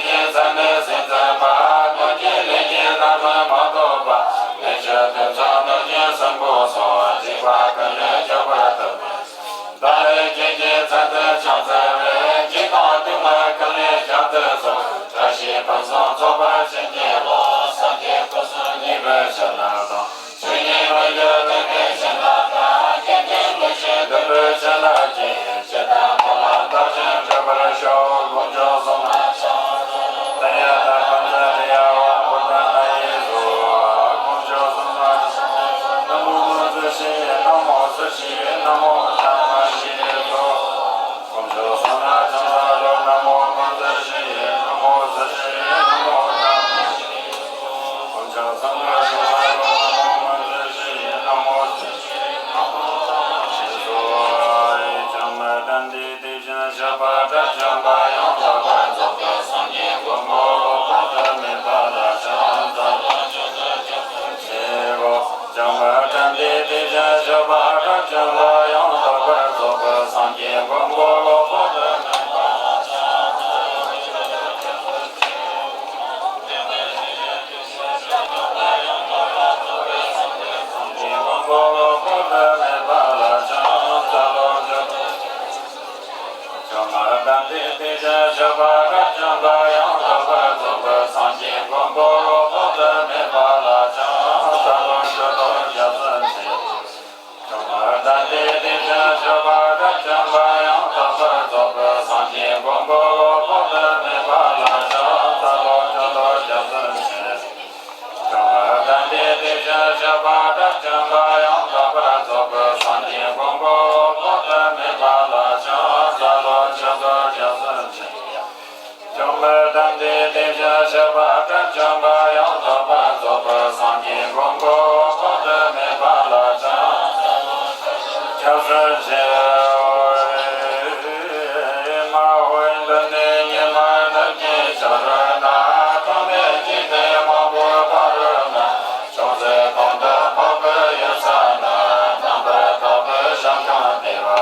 ཀྱི་མཚན་ནི་སྲིད་མཛད་པ། གནོད་སྦྱིན་ལས་ཀྱི་རྣམ་སྨིན་མ་གཏོགས་པ། ལས་ཀྱི་དོན་མཚོན་གནོད་སྦྱིན་གསུམ་པོ་སོགས། འཇིགས་པ་ཀུན་ལས་སྐྱོབ་པར་ཐུབ་པའི་ཕྱིར། བདག་ལས་སྐྱེས་ཀྱི་མཚན་དུ་ཕྱག་འཚལ་བས། འཇིགས་དང་སྡུག་བསྔལ་ཀུན་ལས་བསྐྱབ་སྟེ་སོ། བཀྲ་ཤིས་ཕུན་སུམ་ཚོགས་པར་བྱིན་གྱིས་རློབས། སངས་རྒྱས་སྐུ་གསུམ་ཉེ་བར་ཞལ་ལ་གདངས། ཆོས་ཉིད་མི་འགྱུར་ཐེག་པའི་བྱིན་རླབས་དང་། དགེ་འདུན་མི་ཕྱེད་འདུན་པའི་བྱིན་རླབས་ཀྱིས། ཇི་ལྟར་མོས་ལ་བདག་བཞིན་འགྲུབ་པར་ཤོག་དཀོན་མཆོག་གསུམ་ལ་ཕྱག་འཚལ་ལོ། ཏདྱ་ཐཱ། པཉྩ་ཏི་ཡ་ཝ་བོ་དྷ་ནཱ་ཡེ་སྭཱ་ཧཱ། དཀོན་མཆོག་གསུམ་ལ་ཕྱག་འཚལ་ལོ། ན་མོ་མཉྫུ་ཤྲཱི་ཡེ། ན་མོ་དྷརྨ་ཤྲཱི་ཡེ་སྭཱ་ཧཱ། དཀོན་མཆོག་གསུམ་ལ་ཕྱག་འཚལ་ལོ། ན་མོ་མཉྫུ་ཤྲཱི་ཡེ། ན་མོ་མཉྫུ་ཤྲཱི་ཡེ། ན་མོ་དྷརྨ་ཤྲཱི་ཡེ་སྭཱ་ཧཱ། དཀོན་མཆོག་གསུམ་ལ་ཕྱག་འཚལ་ལོ། ན་མོ་མཉྫུ་ཤྲཱི་ཡེ། ན་མོ་མཉྫུ་ཤྲཱི་ཡེ། ན་མོ་དྷརྨ་ཤྲཱི་ཡེ་སྭཱ་ཧཱ། བཅོམ་ལྡན་འདས་དེ་བཞིན་གཤེགས་པ་དགྲ་བཅོམ་པ་ཡང་དག་པར་རྫོགས་པའི་སངས་རྒྱས་མགོན་པོ་ལོ་ཀོ་དྷརྨའི་དཔལ་ལ་ཕྱག་འཚལ་ལོ། ཆོས་དང་ཆོས་ཀྱི་རྒྱལ་པོ། བཅོམ་ལྡན་འདས་དེ་བཞིན་གཤེགས་པ་དགྲ་བཅོམ་པ་ཡང་དག་པར་རྫོགས་པའི་སངས་རྒྱས་མགོན་པོ་ལོ་ཀོ་དྷརྨའི་དཔལ་ལ་ཕྱག་འཚལ་ལོ། ཆོས་དང་ཆོས་ཀྱི་རྒྱལ་པོ། བཅོམ་ལྡན་འདས་དེ་བཞིན་གཤེགས་པ་དགྲ་བཅོམ་པ་ཡང་དག་པར་རྫོགས་པའི་སངས་རྒྱས་མགོན་པོ་ལོ་ཀོ་དྷརྨའི་དཔལ་ལ་ཕྱག་འཚལ་ལོ། ཆོས་དང་རྒྱལ་སྲས་ཆེ། བཅོམ་ལྡན་འདས་དེ་བཞིན་གཤེགས་པ་དགྲ་བཅོམ་པ་ཡང་དག་པར་རྫོགས་པའི་སངས་རྒྱས་མགོན་པོ་ལོ་ཀོ་དྷརྨའི་དཔལ་ལ་ཕྱག་འཚལ་ལོ། ཆོས་དང་རྒྱལ་སྲས་ཆེ། བཅོམ་ལྡན་འདས་དེ་བཞིན་གཤེགས་པ་དགྲ་བཅོམ་པ་ཡང་དག་པར་རྫོགས་པའི་སངས་རྒྱས་མགོན་པོ་ལོ་ཀོ་དྷརྨའི་དཔལ་ལ་ཕྱག་འཚལ་ལོ། ཆོས་དང་རྒྱལ་སྲས་ཆེ། བཅོམ་ལྡན་འདས་དེ་བཞིན་གཤེགས་པ་དགྲ་བཅོམ་པ་ཡང་དག་པར་རྫོགས་པའི་སངས་རྒྱས་མགོན་པོ་ལོ་ཀོ་དྷརྨའི་དཔལ་ལ་ཕྱག་འཚལ་ལོ། ཆོས་དང་རྒྱལ་སྲས་ཆེ། མ་འོངས་པའི་དུས་ནས་ཉི་མ་ནུབ་ཀྱི་ཆ་རོལ་ན། ཐོག་མེད་འཇིག་རྟེན་མང་པོའི་ཕ་རོལ་ན། ཅུང་ཟད་གོང་དུ་འཕགས་པའི་ཡུལ་ས་ན། རྣམ་པར་དག་པའི་ཞིང་ཁམས་བདེ་བ།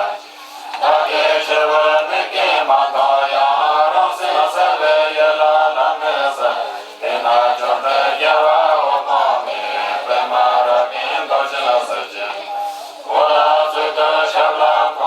བདག་གིས་ཆེ་བར་མིག་གིས་མ་མཐོང་ཡང་། རང་སེམས་གསལ་བའི་ཡུལ་ལ་ལམ་མེད་ཟེར། དེ་ན་བཅོམ་ལྡན་རྒྱལ་བ་འོད་དཔག་མེད། པདྨ་རཱ་གའི་མདོག་ཅན་གཟི་བརྗིད། འོད་ལ་བརྫུས་ཏེ་ཞབས་ལ་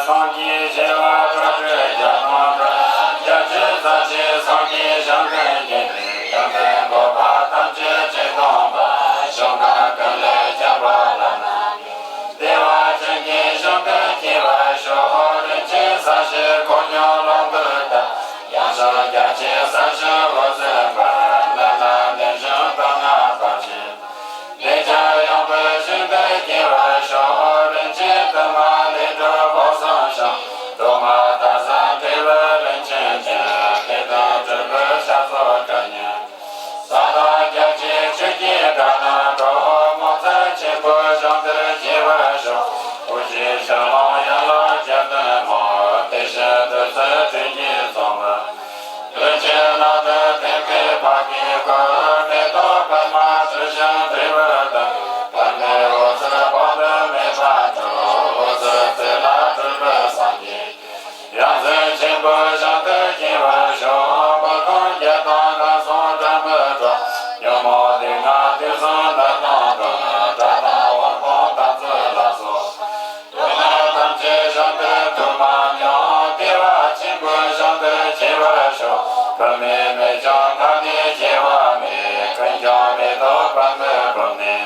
སངས་རྒྱས་ ཆོས་ཀྱི་སྒྲ་དང་གྲོགས། མོས་ཚལ་ཆེན་པོ་ཞིང་དེར་སྐྱེ་བར་ཤོག། སྐུ་བཞིའི་ཕྱག་རླུང་ཡན་ལག་བརྒྱད་ལྡན་མ། དེ་བཞིན་བདུད་རྩི་སྤྲིན་གྱིས་བཟུང་བ། རིན་ཆེན་སྣ་བདུན་མཐིང་གི་ཕག་གིས་བསྐོར། མེ་ཏོག་པདྨ་དྲི་ཞིང་བསིལ་བ་དང་། པདྨའི་འོད་ཟེར་དཔག་ཏུ་མེད་པ་འཕྲོ། འོད་ཟེར་རྩེ་ལ་སྤྲུལ་པའི་སངས་རྒྱས། ཡ་མཚན་ཆེན་པོ་ཞིང་དུ་སྐྱེ་བར་ཤོག། འབུམ་ཁམས་བརྒྱད་དང་ངན་སོང་དྲན་པའི་གྲོགས། ཉོན་མོངས་སྡུག་བསྔལ་དུག་གསུམ་ནད་དང་གདོན། དགྲ་དང་དབང་ཕོངས་དམ་ཚིག་ལ་སོགས། སྡུག་བསྔལ་ཐམས་ཅད་ཞིང་དུ་ཐུགས་མ་མྱོང་། བདེ་བ་ཆེན་པོའི་ཞིང་དུ་སྐྱེ་བར་ཤོག། བུད་མེད་མེད་ཀྱང་ཐ་སྙད་སྐྱེ་བ་མེད། ཀུན་ཀྱང་མེ་ཏོག་པདྨོའི་སྦུབས་ནས།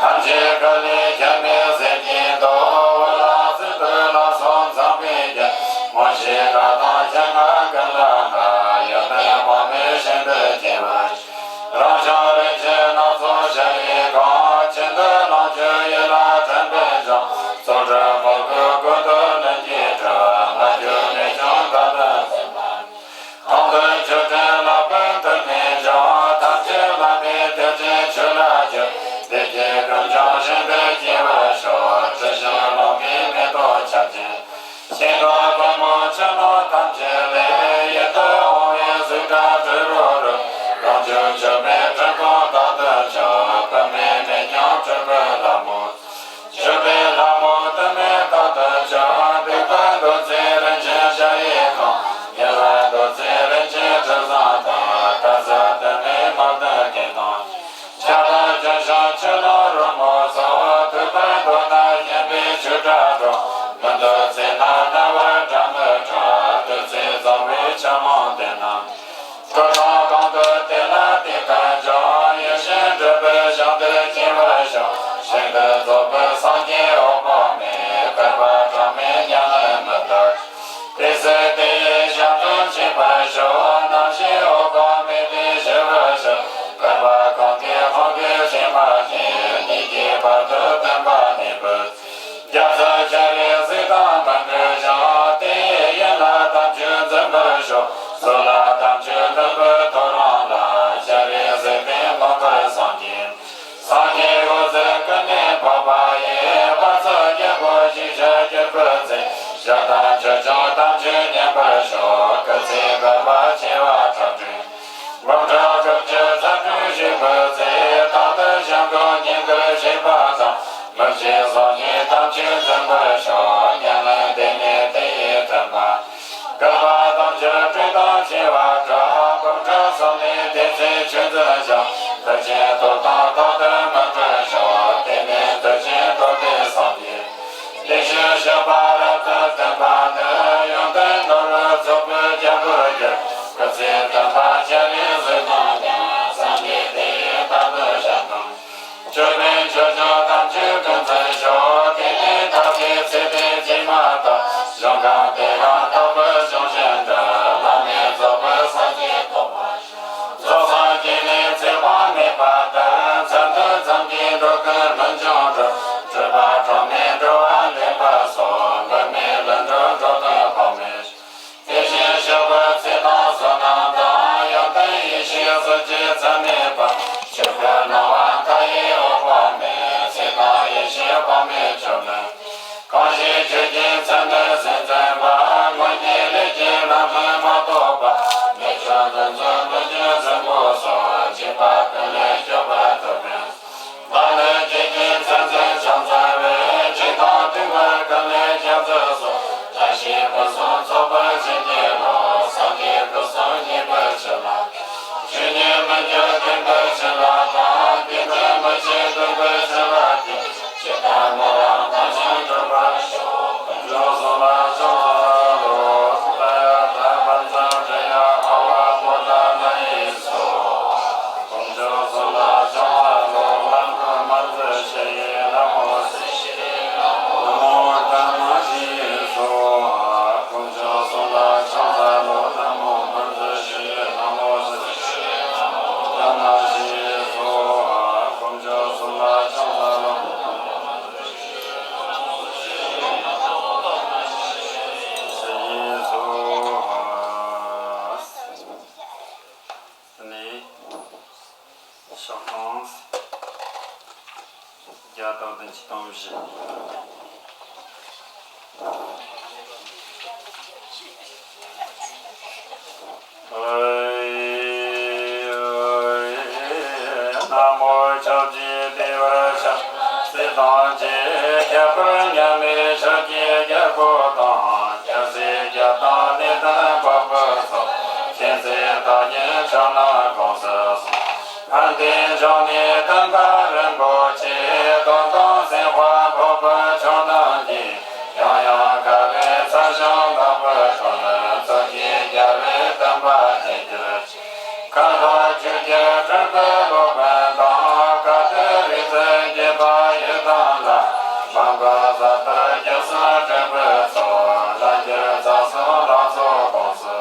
ཐམས་ཅད་ག་ལས་ཁྱབ་མེད་ཟིལ་གྱིས་འདུལ། འོད་ལ་ཟེར་དུས་ལ་སོགས་འཛག་པའི་རྒྱན། མངོན་ཤེས་དགྲ་དང་ཞིང་རྣམས་ཀུན་ལ་བརྣག། ཡོན་ཏན་དཔག་མེད་ཞིང་དུ་སྐྱེ་བར། རང་བྱུང་རིན་ཆེན་སྣ་ཚོགས་ཤར་བའི་གོང་། ཆེད་དུ་ལོངས་སྤྱོད་ཡིད་ལ་དྲན་པའི་ཞིང་། ཚོགས་དྲུག་ཕུང་པོའི་ཀུན་ཏུ་ལྷུན་གྱིས་གྲུབ། སྔ་འགྱུར་མེད་ཀྱང་ད་ལྟ་འཛིན་པ། གང་དུ་མཆོད་སྤྲིན་ལ་ཕུལ་དུ་མེད་ཀྱང་། ཐམས་ཅད་བླ་མེད་གཏེར་ཆེན་ཆོས་ལ་བསྒྱུར། བདེ་སྐྱིད་ཀུན་འབྱུང་ཞིང་དུ་སྐྱེ་བར་ཤོག། དྲི་ཞིམ་རླུང་གི་མེ་ཏོག་ཆར་ཅན། ཤིང་ཏོག་པདྨོ་ཆུ་ནོར་ཐམས་ཅད་ལས། ཡིད་དུ་འོང་བའི་གཟུགས་སྒྲ་དྲི་རོ་རོ། རང་བྱུང་མཆོད་པའི་སྤྲིན་ཕུང་རྟག་ཏུ་འཕྱོ། བུད་མེད་མེད་ཀྱང་སྤྲུལ་པའི་ལྷ་མོ། སྤྱོད་པའི་ལྷ་མོ་དུ་མས་རྟག་ཏུ་འཕྱོ། སྡིག་པ་འདུལ་ཚེ་རིན་ཆེན་ཞལ་ཡི་ཁང་། དམྱལ་བ་འདུལ་ཚེ་རིན་ཆེན་དྲི་བཟང་དང་། དྲི་ཟ་དུ་མས་མ་བདུན་གྱི་ནང་། ཕྱག་དང་ཆུ་ཤིང་ཆུ་ནོར་རོལ་མོ་སོགས། ཐུབ་པར་མདོར་ན་བཤན་པའི་ཆོས་སྒྲ་སྒྲོག། མི་འདུལ་ཚེ་ན་རྣ་བར་སྒྲ་མི་གྲག། འདུལ་ཚེ་རྩོམ་པའི་ཕྱག་རླུང་དེ་རྣམས། སྐུ་གྲངས་གང་དུ་བལྟས་ན་དེ་ཀ་འབྱུང་། ཡིད་བཞིན་འབྲུག་པའི་ཞིང་དེར་སྐྱེ་བར་ཤོག། ཞིང་དུ་རྫོགས་པའི་སངས་རྒྱས་འོད་དཔག་མེད། བསྐལ་པ་གྲངས་མེད་མྱ་ངན་མི་འདའ། དེ་སྲིད་དེ་ཡི་ཞབས་དྲུང་མཆོད་པར་ཤོག། རྣམ་ཤེས་འོད་དཔག་མེད་དེ་ཞི་བར་ཤོག། བསྐལ་པ་གང་གི་དཔུང་གིས་བསྲིངས་པ་བཞིན། ཉིད་ཀྱི་བར་དུ་སྟོན་པ་ནས་བུད། རྒྱ་མཚོ་ཤར་རིའི་གཟིགས་སྟངས་མི་འདྲ་ཞིང་། དེ་ཡི་དབྱིངས་ལ་དམ་ཆོས་འཛིན་པར་ཤོག། ཟོར་ལ་དམ་ཆོས་ལྷུན་པོའི་ཐོ་རངས་ལ། ཤར་རིའི་གཟིགས་རྟེན་མངོན་པར་བཟང་ཞིང་། སངས་རྒྱས་འོད་ཟེར་ཀུན་ནས་འཕགས་པ་ཡི། དཔལ་ཚོགས་རྒྱལ་པོ་ཞིང་བྱེད་གྱུར་པའི་ཚེ། ཞལ་དང་ཆོས་སྐྱོང་དམ་ཆོས་ཉན་པར་ཤོག། སྐུ་ཚེ་བསྐལ་པ་བྱེ་བ་ཕྲག་ཁྲི། འབུམ་ཕྲག་དྲུག་ཅུ་རྩ་དྲུག་བཞུགས་པའི་ཚེ། རྟག་ཏུ་བྱམས་སྒོམ་བསྙེན་བཀུར་བྱེད་པ་དང་། མི་ཕྱེད་གསུམ་གཉིས་དམ་ཆོས་འཛིན་པར་ཤོག། མྱ་ངན་འདས་ནས་དེ་ཡི་དྲན་པ། བསྐལ་པ་དུང་ཕྱུར་སྤྲིན་དང་བྱེ་བ་ཕྲག། འབུམ་ཕྲག་གསུམ་ནས་དེ་ཚེ་ཆོས་འཛིན་ཞིང་། མཐར་ཕྱིན་ཐོབ་དང་རྟག་ཏུ་མི་འབྲལ་ཤོག། དེ་ནས་མཐར་ཕྱིན་རྡོ་རྗེ་སངས་རྒྱས། དེ་བཞིན་གཤེགས་པ་རབ་ཏུ་བརྟན་པ་ནི། ཡོན་ཏན་ནོར་བུ་ཚོགས་པའི་རྒྱལ་པོར་གྱུར། སྐུ་ཚེ་བརྟན་པ་སྤྱན་རས་གཟིགས་དང་མཉམ། སངས་རྒྱས་དེ་ཡི་བདག་ཏུ་བྱ་དང་། མཆོད་པའི་མཆོད་སྦྱིན་དམ་ཆོས་ཀུན་འཛིན་ཤོག། དེ་ནས་བདག་གི་ཚེ་འདི་ཕྱི་མ་དག། གཞུང་གང་དེ་ཡང་དག་པར་གཞུང་བཞིན་འགྲུབ། བླ་མེད་རྫོགས་པའི་སངས་རྒྱས་ཐོབ་པར་ཤོག། རྫོགས་སངས་རྒྱས་ནས་ཚེ་དཔག་མེད་པ་ལྟར། མཚན་དུ་མཚན་གྱི་འགྲོ་ཀུན་ལྷུན་གྱིས་གྲུབ། སྤྲུལ་པ་གྲངས་མེད་འགྲོ་བ་འདྲེན་པ་སོགས། འབུལ་མེད་ལྷུན་གྲུབ་འགྲོ་དོན་དཔག་མེད། དེ་བཞིན་གཤེགས་པའི་ཚེ་དང་བསོད་ནམས་དང་། ཡོན་ཏན་ཡེ་ཤེས་གཟི་བརྗིད་ཚད་མེད་པ། ཆོས་སྐུ་སྣང་བ་མཐའ་ཡས་འོད་དཔག་མེད། ཚེ་དང་ཡེ་ཤེས་དཔག་མེད་ཆོས་སྨིན། གང་ཞིག་ཆོས་ཀྱི་མཚན་ནི་སེམས་ཙམ་པ། སྔོན་གྱི་ལས་ཀྱི་ལམ་རིམ་མ་གཏོགས་པ། མི་ཆོས་ལུགས་འཛིན་ལུགས་ཀྱི་འཛིན་པོ་སོགས། བྱིས་པ་ཀུན་ལས་སྐྱོབ་པར་ཐུབ་པས། བདག་ནི་ཁྱེད་ཀྱི་མཚན་འཛིན་ཕྱག་འཚལ་བས། ཁྱེད་དང་མཐུན་པར་ཀུན་ལེགས་སྐྱབས་སུ་གསོལ། བཀྲ་ཤིས་ཕུན་སུམ་ཚོགས་པར་བྱིན་གྱིས་རློབས། སངས་རྒྱས་སྐུ་གསུམ་མཉེས་པའི་བྱིན་རླབས། ཆོས་ཉིད་མི་འགྱུར་བདེན་པའི་བྱིན་རླབས་དང་། བདེན་དོན་མི་ཕྱེད་སྟོང་པའི་བྱིན་རླབས་ཀྱིས། ཇི་ལྟར་སྨོན་ལམ་བཏབ་ཀྱང་འགྲུབ་པར་ཤོག། དཀོན་མཆོག་གསུམ་ལ་ཕྱག་འཚལ་ལོ། ཕྱོགས་གང་། བརྒྱ་དང་བདུན་ཅུ་དོན་བཞི། ན་མོ། ཕྱོགས་བཅུའི་བདེ་བར་གཤེགས་སྲས་ཐམས་ཅད། ཁྱད་པར་མཉམ་མེད་ཤཱཀྱའི་རྒྱལ་པོ་དང་། རྒྱལ་སྲས་བརྒྱ་དང་ནི་བདུན་འཕགས་པ་སོགས། མཁྱེན་བརྩེ་དག་ཉིད་ཕྱག་ན་དགོངས་སུ་གསོལ། ཕན་བདེ་འབྱུང་གནས་སྟོན་པ་རིན་པོ་ཆེ། གདོན་དང་སེམས་དཔའ་འཕགས་པ་མཆོག་རྣམས་ཀྱིས། ཡང་ཡང་དགའ་བའི་མཚར་ཞིང་ལེགས་པར་མཐོང་ནས། མཚོ་སྐྱེས་རྒྱལ་བའི་བསྟན་པ་རྒྱས་གྱུར་ཅིག། མཁའ་འགྲོ་ཆོས་ཀྱི་སྤྲུལ་པའི་སློབ་དཔོན་དང་། བཀའ་གདམས་རིག་འཛིན་བརྒྱུད་པ་ཡི་དམ་ལ། མང་པོ་ཟབ་ཏུ་རྒྱས་གསུངས་སྤྲུལ་པའི་ཚོགས། ལྷུན་གྱིས་རྫོགས་སོ་ལྷ་ཚོགས་དགོངས་སུ།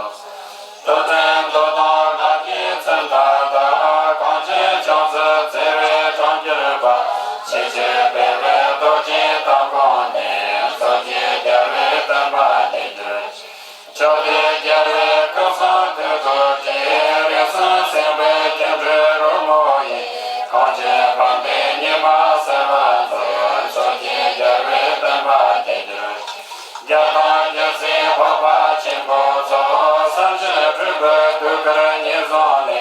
ཏུ་ཏན་ཏུ་དང་ལྷ་བརྒྱའི་ཚོགས་མཐའ་དག། གངས་ཅན་ཕྱོགས་སུ་བརྩེ་བས་ཁྲོ་གྱུར་པ། ཆེས་ཆེར་སྤེལ་བའི་རྡོ་རྗེའི་སྟོབས་དགོངས་ནས། མཚོ་སྐྱེས་རྒྱལ་བའི་བསྟན་པ་རྒྱས་གྱུར་ཅིག། ཕྱོགས་དུས་རྒྱལ་བའི་སྐུ་གསུང་ཐུགས་རྡོ་རྗེ། རིགས་གསུམ་སེམས་དཔའི་སྐྱེ་འགྲོའི་རོལ་མོ་ཡིས། གངས་ཅན་འཕགས་པའི་ཉི་མ་གསལ་བར་མཛད། མཚོ་སྐྱེས་རྒྱལ་བའི་བསྟན་པ་རྒྱས་གྱུར་ཅིག། རྒྱལ་དང་རྒྱལ་སྲས་འཕགས་པ་ཆེན་པོ་ཚོགས། གསང་ཆེན་སྤྲུལ་པའི་ཟློས་གར་ཉིད་བཟུང་ནས།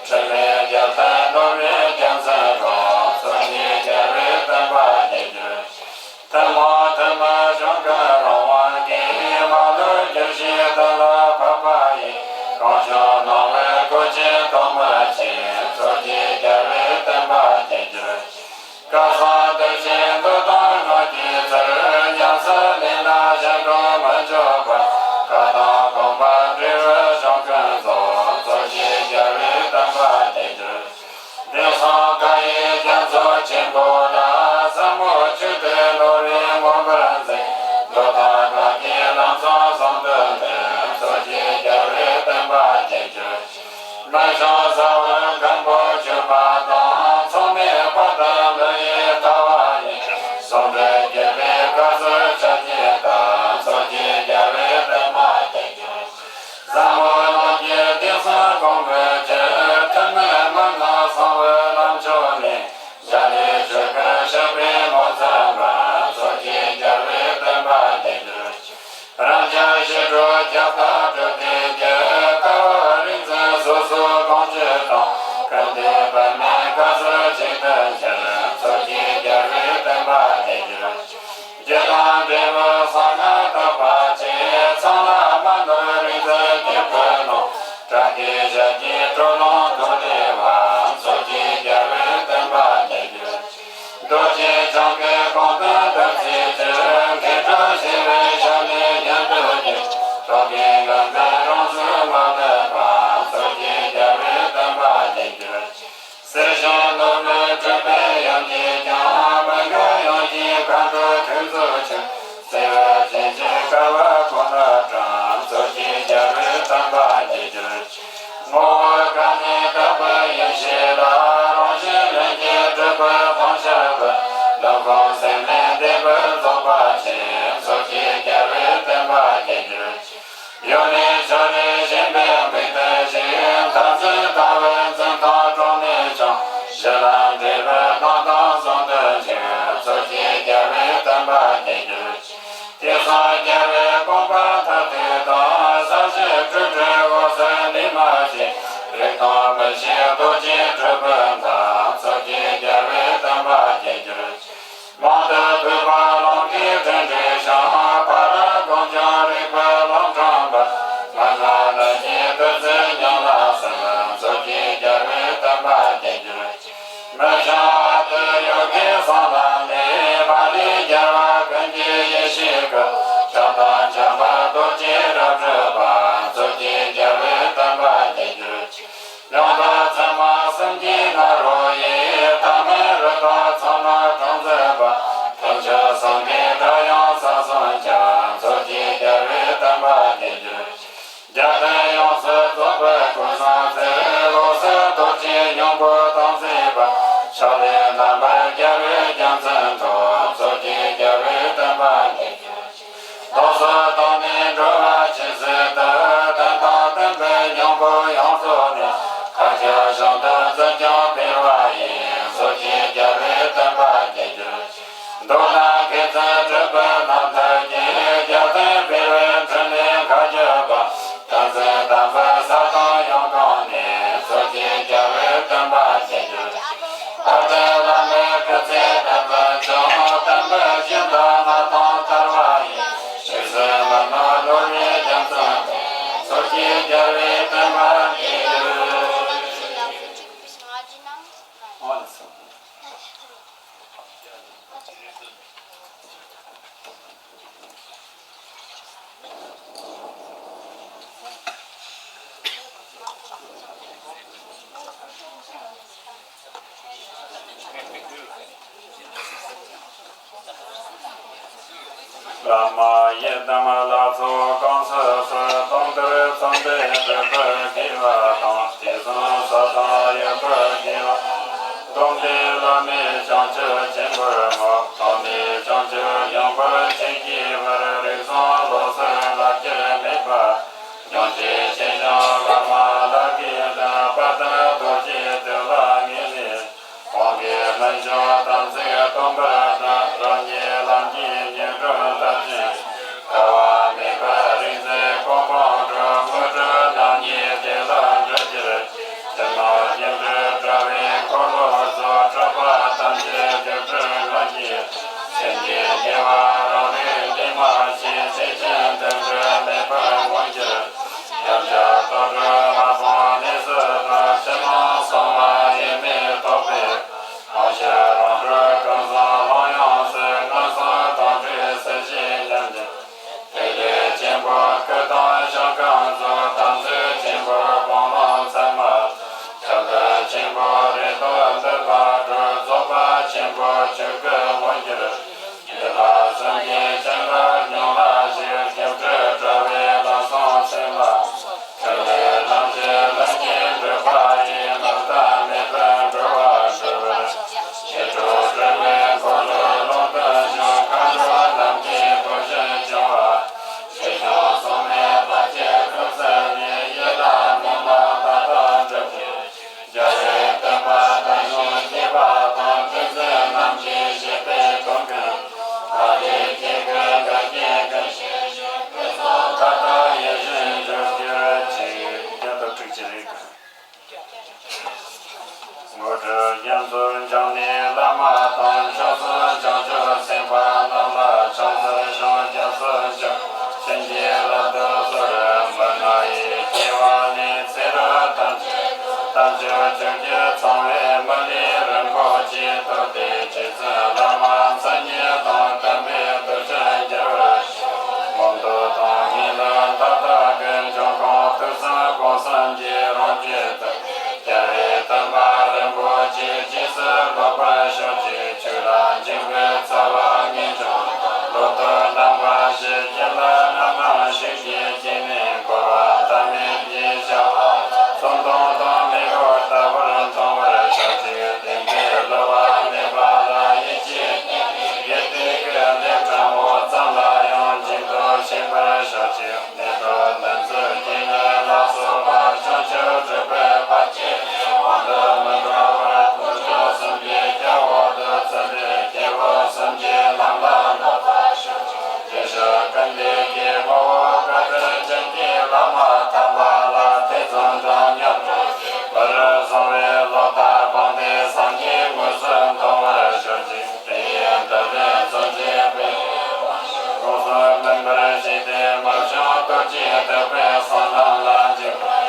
འཕྲིན་ལས་རྒྱལ་བསྟན་ནོར་བུའི་རྒྱལ་མཚན་དྲངས། མཚོ་སྐྱེས་རྒྱལ་བའི་བསྟན་པ་རྒྱས་གྱུར་ཅིག། ཐུན་མོང་ཐུན་མིན་གཞུང་གི་རང་དབང་གིས། མ་ལུས་རྒྱུད་བཞིའི་དོན་ལ་ཕན་པ་ཡི། གང་བྱུང་སྣང་བའི་སྒོ་འབྱེད་ཐོག་མར་ཕྱེ། མཚོ་སྐྱེས་རྒྱལ་བའི་བསྟན་པ་རྒྱས་གྱུར་ཅིག། སྐལ་བཟང་འདུ་བྱེད་མདོ་དང་སྔགས་ཀྱི་ཚུལ། ཉམས་སུ་ལེན་ན་གཞན་དྲུང་མི་འཇོག་པར། བཀའ་དང་སྒོམ་པ་འབྲས་བུ་འབྱུང་ཀུན་རྫོགས། མཚོ་སྐྱེས་རྒྱལ་བའི་བསྟན་པ་རྒྱས་གྱུར་ཅིག། དེང་སང་བཀའ་ཡི་རྒྱ་མཚོ་ཆེན་པོ་ལ། ཟབ་མོ་ཆོས་སྡེ་ནོར་བུས་མངོན་པར་མཛེས། མདོ་དང་སྔགས་ཀྱི་ལམ་བཟང་ཟུང་དུ་འབྲེལ། མཚོ་སྐྱེས་རྒྱལ་བའི་བསྟན་པ་རྒྱས་གྱུར་ཅིག། མི་གཞན་ཟ་བར་མགོན་པོ་གྱུར་པ་དང་། མཚུངས་མེད་དཔལ་ལྡན་ཀླུ་ཡི་ལྟ་བ་ཡི། ཟུང་འབྲེལ་བརྒྱུད་པའི་བཀའ་སྩལ་ཕྱག་རྒྱའི་བདག། མཚོ་སྐྱེས་རྒྱལ་བའི་བསྟན་པ་རྒྱས་གྱུར་ཅིག། ཟབ་མོ་ལམ་གྱི་གདེང་ཟབ་གོང་བུའི་ཆོས། ཐུན་མིན་མི་སྣང་གསང་བའི་ལམ་མཆོག་ནས། འཇའ་ལུས་ཆོས་སྐུར་གཤེགས་པའི་ངོ་མཚར་འབར། མཚོ་སྐྱེས་རྒྱལ་བའི་བསྟན་པ་རྒྱས་གྱུར་ཅིག། རབ་འབྱམས་ཞི་ཁྲོ་ཁྱབ་བདག་སྤྲུལ་སྡེ་བརྒྱད། ཀ་བ་རིག་འཛིན་སོ་སོ་དགོངས་གཅིག་དང་། ཀུན་འདུས་པདྨའི་བཀའ་སྩལ་གཅིག་ཏུ་འཆར། མཚོ་སྐྱེས་རྒྱལ་བའི་བསྟན་པ་རྒྱས་གྱུར་ཅིག། རྒྱུ་དང་འབྲས་བུ་གསང་སྔགས་རྟོགས་པ་ཆེ། ཚང་ལ་མ་ནོར་རིག་འཛིན་རྒྱལ་པོའི་ནང་། དྲག་གེས་ཞབས་ཀྱིས་དཀྲོལ་ལོངས་ཐོག་ལས་བབས། མཚོ་སྐྱེས་རྒྱལ་བའི་བསྟན་པ་རྒྱས་གྱུར་ཅིག། རྡོ་རྗེ་འཆང་གི་དགོངས་དོན་ཐུགས་བརྩེ་ཆེ། མཁས་གྲུབ་ཞི་བའི་ཞབས་ནས་ཉན་ཐོས་ཀྱི། རྟོག་གེའི་འགལ་འཛིན་རང་གཟུགས་མ་ལུས་པ། མཚོ་སྐྱེས་རྒྱལ་བའི་བསྟན་པ་རྒྱས་གྱུར་ཅིག། གསེར་ཞུན་ནོར་བུའི་སྤྲུལ་པས་ཡུམ་གྱིས་ཀྱང་། མི་འགལ་ཡོངས་ཀྱི་མཁའ་འགྲོའི་ཐུགས་མཛོད་ཕྱིར། བརྩེ་བའི་བྱིན་གྱིས་དཀའ་བ་ཁོ་ནར་དྲངས། མཚོ་སྐྱེས་རྒྱལ་བའི་བསྟན་པ་རྒྱས་གྱུར་ཅིག། ངོ་བོ་ཀ་ནས་དག་པའི་ཡེ་ཤེས་ལ། རང་བཞིན་ལྷུན་གྱིས་གྲུབ་པའི་དབང་ཤར་བའི། ལམ་གང་སེམས་ལས་འདས་པའི་རྫོགས་པ་ཆེ། མཚོ་སྐྱེས་རྒྱལ་བའི་བསྟན་པ་རྒྱས་གྱུར་ཅིག། ཡུལ་ནས་ཕྱོགས་རིས་ཞེན་པའི་མིག་ལྟ་ཞིག། མཐར་འཛིན་ལྟ་བའི་འཛིན་སྟངས་གྲོགས་ནས་ཀྱང་། གཞི་ལམ་འབྲས་བུ་སྣང་སྟངས་ཟུང་དུ་འཇུག། མཚོ་སྐྱེས་རྒྱལ་བའི་བསྟན་པ་རྒྱས་གྱུར་ཅིག། དེང་སང་རྒྱལ་བའི་དགོངས་པ་མཐར་ཐུག་དང་། ས་གཞི་སྤྲོས་བྲལ་འོད་གསལ་འདུས་མ་བྱས། རིག་སྟོང་མི་ཤེས་རྡོ་རྗེ་སྤྲུལ་པའི་མཐའ། མཚོ་སྐྱེས་རྒྱལ་བའི་བསྟན་པ་རྒྱས་གྱུར་ཅིག། མང་དུ་ཐོས་པ་ལམ་གྱི་འཕྲིན་བསྒྲིགས་ཤིང་། ཕ་རོལ་གངས་ལྗོངས་རིག་པའི་ལམ་དྲངས་པ། སྨན་བླ་རྣམས་ཀྱི་བདུད་རྩི་ཉམས་ལ་སིམ། མཚོ་སྐྱེས་རྒྱལ་བའི་བསྟན་པ་རྒྱས་གྱུར་ཅིག། མི་བྱང་ཨ་ཏི་ཡོ་གའི་གསང་ལམ་ནས། མ་ལུས་རྒྱལ་བ་ཀུན་གྱི་ཡེ་ཤེས་སྐུ། ཁྱབ་བདག་འཆང་བ་རྡོ་རྗེ་རབ་སྤྲུལ་པ། མཚོ་སྐྱེས་རྒྱལ་བའི་བསྟན་པ་རྒྱས་གྱུར་ཅིག། ཡང་དག་ཚད་མ་གསུམ་གྱི་ནཱ་རོ་ཡིས། ཐ་མལ་རི་དྭགས་ཚང་མ་དྲངས་མཛད་པ། ཐེག་མཆོག་གསུམ་གྱི་སྒྲ་དབྱངས་ས་གསུམ་ཁྱབ། མཚོ་སྐྱེས་རྒྱལ་བའི་བསྟན་པ་རྒྱས་གྱུར་ཅིག། རྒྱལ་བསྟན་ཡོངས་སུ་རྫོགས་པའི་ཀུན་བཟང་རྩལ། འོད་གསལ་རྡོ་རྗེའི་སྙིང་པོ་དམ་བཅས་པ། ཕྱག་ལེན་རྣམ་པར་རྒྱལ་བའི་རྒྱལ་མཚན་ཐོབ། མཚོ་སྐྱེས་རྒྱལ་བའི་བསྟན་པ་རྒྱས་གྱུར་ཅིག། ལོགས་སུ་བཏང་ནས་འགྲོ་བ་ཇི་སྲིད་དུ། བསྟན་དང་བསྟན་པའི་སྙིང་པོ་ཡོངས་རྫོགས་ནས། མཁའ་ཁྱབ་ཞིང་དུ་འཛིན་ཀྱང་འཕེལ་བ་ སྟོན་པ་རྗེས་འཇུག་ཨ་ཏི་བླ་མའི་སྐུ་ཚེ་བརྟན་པ་ཅང་། བསྟན་པའི་སྦྱིན་བདག་མངའ་ཐང་དར་བ་ཡི། ཞིག་གསོས་མི་ནོར་ལོ་རེའི་རྒྱ་མཚོ་དེ། སོགས་ཀྱིས་རྒྱལ་བའི་བསྟན་པ་རྒྱས་གྱུར། བླ་མ་ཡི་དམ་ལ་སོགས་གང་སུ་སུ་སྟོང་དུ་ཚང་སྟེ་སྒྲུབ་པར་བགྱི་བ་དང་། དེ་བཟུང་ས་དང་ཡོད་པར་བགྱི་བ། སྟོང་གི་བླ་མའི་བྱང་ཆུབ་ཆེན་པོར་བསྔོ། ཐོབ་ནས་བྱང་ཆུབ་ཡོངས་པར་རྫོགས་ཀྱི་བར། རིགས་བཟང་ལོག་སོགས་ལག་ཁྱེར་མེད་པ། སྙིང་རྗེ་ཆེ་ཞིང་བླ་མ་ལ་གུས་ལྡན། དཔལ་ལྡན་རྡོ་རྗེ་དེ་ལ་ངེས་ནས། དབང་གི་རྣལ་འབྱོར་དམ་ཚིག་སྟོང་པར་བསྒྲུབས། རང་ཉིད་ལམ་གྱི་ཉེར་སྒྲོན་ལྟར་བྱོན། འགལ་བ་མེད་པར་རིག་འཛིན་གོ་འཕང་འགྲུབ། དངོས་གྲུབ་རྣམ་གཉིས་དེ་ལ་འགྲུབ་ཕྱིར། ཕྱི་ནང་སྙིང་རྗེ་དྲ་བའི་འཁོར་ལོ་སོགས། སྤྲུལ་པ་ཐམས་ཅད་སྒྲུབ་སྤྲུལ་ངང་གིས། སེམས་ཀྱི་དགེ་བ་རང་རིག་འདུས་མ་བྱས། ཐེག་ཆེན་དོན་གྲུབ་མེད་པར་མངོན་གྱུར། ཡང་བསྐྱར་རྟོག་གྲོལ་མ་སྤངས་གནས་སུ་དག་ཕྱི་ནང་གསང་བ་དབྱེར་མེད་རྟོགས་པའི། དབང་ཕྱུག་རང་གྲོལ་ཀུན་བཟང་ལྷང་ཡངས་སུ། ངན་སོང་དོང་སྤྲུགས་སྲིད་ཞིའི་ཉམས་ཀྱི། ཐིག་ལེ་ཆེན་པོ་སྐུ་དང་ཞིང་ཁམས་སོགས། དམ་ཚིག་ཆེན་པོ་སྤང་བླང་ཚད་མ། ཁྱབ་བརྡལ་ཆེན་པོ་རེ་དོགས་འདུན་པ་སྒྲོལ། རྫོགས་པ་ཆེན་པོ་ཆོས་སྐུ་མངོན་གྱུར། འདི་དག་སེམས་ཀྱི་བྱིན་རླབས་མྱོང་ལ་གཞིགས། སྒྲིབ་སྒྲིབ་བྲལ་བའི་ལམ་བཟང་སེམས་ལ། ཕྲིན་ལས་རྣམ་བཞི་ལྷུན་གྱིས་གྲུབ་པ་ཡི། མུ་མཐའ་མེད་པར་འགྲོ་བ་སྒྲོལ་བར། ཞི་ཁྲོ་སྤྲུལ་པའི་འཁོར་ལོའི་ཀློང་དུ་བཞུགས། མཁའ་འགྲོ་རྣམས་ཀྱིས་བསྐོར་ཞིང་སྐྱོང་བ། ཆོས་སྐྱོང་སྲུང་མའི་དཔལ་གྱིས་ཁམས་གསུམ་གཉིས། ཡི་དམ་ཉམས་ལ་མཐའ་དག་སྒྲུབ་ཕྱིར། རྒྱལ་བའི་བསྟན་པ་དར་ཞིང་རྒྱས་པ་དང་། ཏིང་འཛིན་རྣམས་ཀྱི་བཞེད་པའི་དོན་ཀུན། ཐབས་ཀྱི་དཀྱིལ་འཁོར་འགལ་རྐྱེན་ཀུན་ཞི་ཞིང་། ཀུན་རྫོབ་མཐའ་དག་ཡིད་བཞིན་འགྲུབ་གྱུར་ཅིག་རྒྱ་དང་ཁྲིགས་ཀྱི་རིགས། དངོས་གྲུབ་རྒྱ་མཚོ་འཕྱང་ནས་བླ་མ་དང་། ཕྱོགས་སུ་བྱང་ཆུབ་སེམས་དཔའ་རྣམས་ལ། ཕྱག་འཚལ་ཞིང་སྐྱབས་སུ་མཆི། བྱིན་གྱིས་བརླབ་ཏུ་གསོལ། མི་ལྔ་ཡི་སྐྱེ་བ་ནས། ཚེ་རབས་ཐམས་ཅད་དུ། དམ་ཆོས་ཆོས་ཀྱི་ཚངས་པའི་མི་ལུས་རིན་པོ་ཆེ། ཐོབ་སྟེ་རྗེ་བཙུན་བླ་མ་མཚན་ཉིད་དང་། བསྟན་པའི་རྡོ་རྗེ་འགྱུར་བར་ཤོག་མངོན་མཐོ་དང་ངེས་ལེགས་མཐའ་དག་གི། འབྱུང་ཁུངས་ཐུགས་བསམ་སྒོམ་གསུམ་གྱི་རང་རྒྱུད་དུ། རྒྱལ་བའི་བསྟན་པ་རིན་པོ་ཆེ། རྗེས་སུ་ལོག་པར་ཤོག་ཅིག་ཆོས་ལ་འཇུག་པའི་རྩ་བ་ངེས་འབྱུང་། ལོག་རྟོག་རྣམ་པ་བཞི། བསྐྱེད་ལས་རྣམ་སྣང་ཤུགས་ཀྱིས་བསྐྱེད་ནས། འཁོར་བ་མཐའ་མེད་ཀྱི་བྱ་བ་ཚོགས་འདུ་དང་མེ་འོད་ལྟ་བུར་མཐོང་བར་ཤོག་ཅིག་བདེན་པའི་གློ་བ་མེད་པ་ལ་ཡིད་ཆེས་བསྐྱེད། དགེ་སྡིག་གི་ལས་ཕྲ་མོ་ཙམ་ལ་ཡང་འཇིགས་སུ་ཆད་པར་ཤོག་ཅིག་ནད་དང་ནད་མཚོན་རྐྱེན་ངན་ལ་སོགས་པ། བྱང་ཆུབ་སྒྲུབ་པའི་བར་ཆད་དབང་དུ་མི་འགྲོ་བར། དཀོན་མཆོག་གསུམ་གྱི་སྐྱབས་འོག་ཏུ་ཚུད་དེ། སྐྱེས་བུ་གསུམ་གྱི་ལམ་ལ་བསླབ་པར་ཤོག་དེ་ཕྱིར་ཀུན་འདུས་ཀྱི་དཔའ་བོ་བཀའ་དྲིན་ཅན་གྱི་བླ་མ་དམ་པ་ལ། ཐེ་ཚོམ་དང་ཉམས་དྲགས་མི་རུ་སོང་བའི་ལོག་ལྟ་སྤངས་ཏེ། སངས་རྒྱས་དངོས་སུ་འདོམས་པར་ཤོག་ཅིག་དེ་ཡི་བདག་དོན་མཚོན་བྱེད་པའི་དབང་ཕྱུག་དགོངས་སུ་མིན་པར་བཞེས་ཏེ། མི་འབྱུང་རྡོ་རྗེ་ཐེག་པའི་གསང་ལམ་ལ་འཇུག་པར་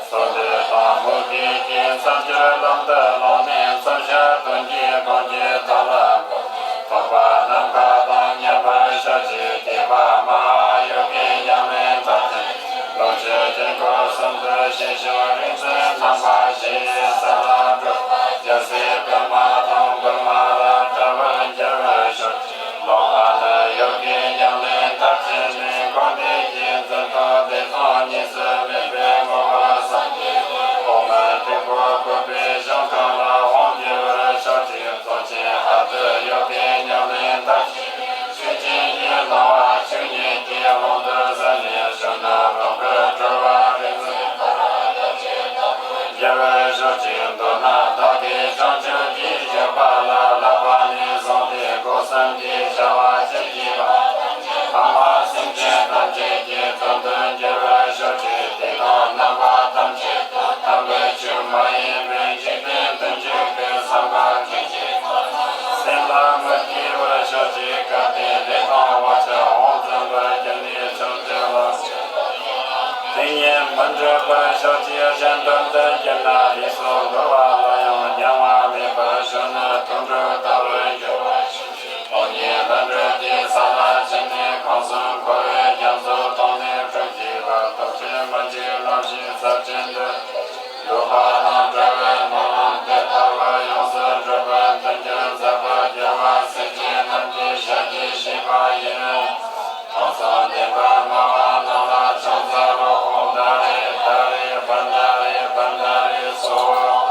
ཤོག་ཅིག་གསོལ་འདེབས་དང་མོས་གུས་ཀྱིས། མཚམས་སྦྱོར་ལམ་དུ་ལོངས་ནས། མཚམས་བཞག་དོན་གྱི་སྒོམ་གྱི་ཐབས་ལ་བཀོད་དེ། རྟོགས་པ་ནམ་མཁའ་དང་མཉམ་པར་ཤར་ཅིག་ཐེག་པ་མ་ཧཱ་ཡོ་གའི་ཉམས་ལེན་མཐར་ཕྱིན། ལོངས་སྤྱོད་དཀྱིལ་འཁོར་གསུམ་དུ་བཞེས་ཤིང་། རིག་འཛིན་རྣམ་པ་བཞི་ཡི་ས་ལ་བགྲོད། རྒྱལ་སྲས་པདྨ་དང་པདྨ་རཱ་ད་བར་འགྱུར་བར་ཤོག་ལོ་ཨ་ནུ་ཡོ་གའི་ཉམས་ལེན་མཐར་ཕྱིན་ནས། འཁོར་འདས་ཀྱི་འཛིན་སྟངས་བདེ་སྟངས་གཉིས་སུ་མེད་པའི་ངོ་བོ་སངས་རྒྱས་འོག་མིན་ཐེག་པ་བཀོད་པའི་ཞིང་ཁམས་ལ་དབང་བསྒྱུར་བར་ཤོག་ཅིག་གཙོ་ཆེན་ཨ་ཏི་ཡོ་གའི་ཉམས་ལེན་མཐར་ཕྱིན་ནས། ཆོས་ཅན་གྱི་སྣང་བ་ཆོས་ཉིད་ཀྱི་དབང་དུ་སོང་ནས། གཞོན་ནུ་ལོངས་སྐུར་གྲོལ་བ་རིག་འཛིན་འགྱུར་བར་ཤོག་ཅིག་མདོར་ན་བདག་གིས་བྱང་ཆུབ་ཀྱི་སྤྱོད་པ་ལ། བསླབ་པ་ནས་བཟུང་སྟེ་སྒོམ་གསུམ་གྱི་བྱ་བ་ཅི་བགྱིས་པ་ཐམས་ཅད། ལྷག་མ་སེམས་ཅན་ཐམས་ཅད་ཀྱི་དོན་དུ་འགྱུར་བར་ཤོག་ཅིག་དེ་དག་རྣམ་པ་ཐམས་ཅད་དུ་དམ་པའི་ཆོས་མ་ཡིན་པའི་ ལྷུན་གྲུབ་པའི་ཕྱོགས་ཀྱི་གཞན་དོན་དུ་བསྐྱེད་ན། ལུས་སྲོག་འདོར་བ་ལ་ཡང་ཉམས་པ་མེད་པར་གྱུར་ནས་དུད་འགྲོ་ལྟ་བུར་འགྱུར་བ་ཞིག་སྟོང་ཉིད་ལྷུན་གྲུབ་ཀྱི་ས་ལ་ཕྱིན་ནས་ཁམས་གསུམ་འཁོར་བའི་རྒྱ་མཚོ་དང་ནི་སྤྲུགས་བགྱིས་པ་སྟོབས་ཆེན་མི་འཇིགས་རླབས་ཆེན་ཟབ་ཅན་དུ། འདོད་པ་དང་བྲལ་བའི་སྨོན་ལམ་དེ་ལྟ་བུ་ཡོངས་སུ་འགྲུབ་པར་མདུན་གྱི་མཛད་པ་རྒྱལ་བ་སྲས་བཅས་རྣམས་ཀྱིས་ཞལ་གྱིས་བཞེས་པ་ཡིན། དེང་སང་བདེན་པར་སྨྲ་བ་རྣམས་ལ་ཕྱག་འཚལ་ལོ། ཨོཾ་ཏཱ་རེ་ཏཱ་རེ་བྷཱན་ཏཱ་རེ་བྷཱན་ཏཱ་རེ་སྭཱ་ཧཱ།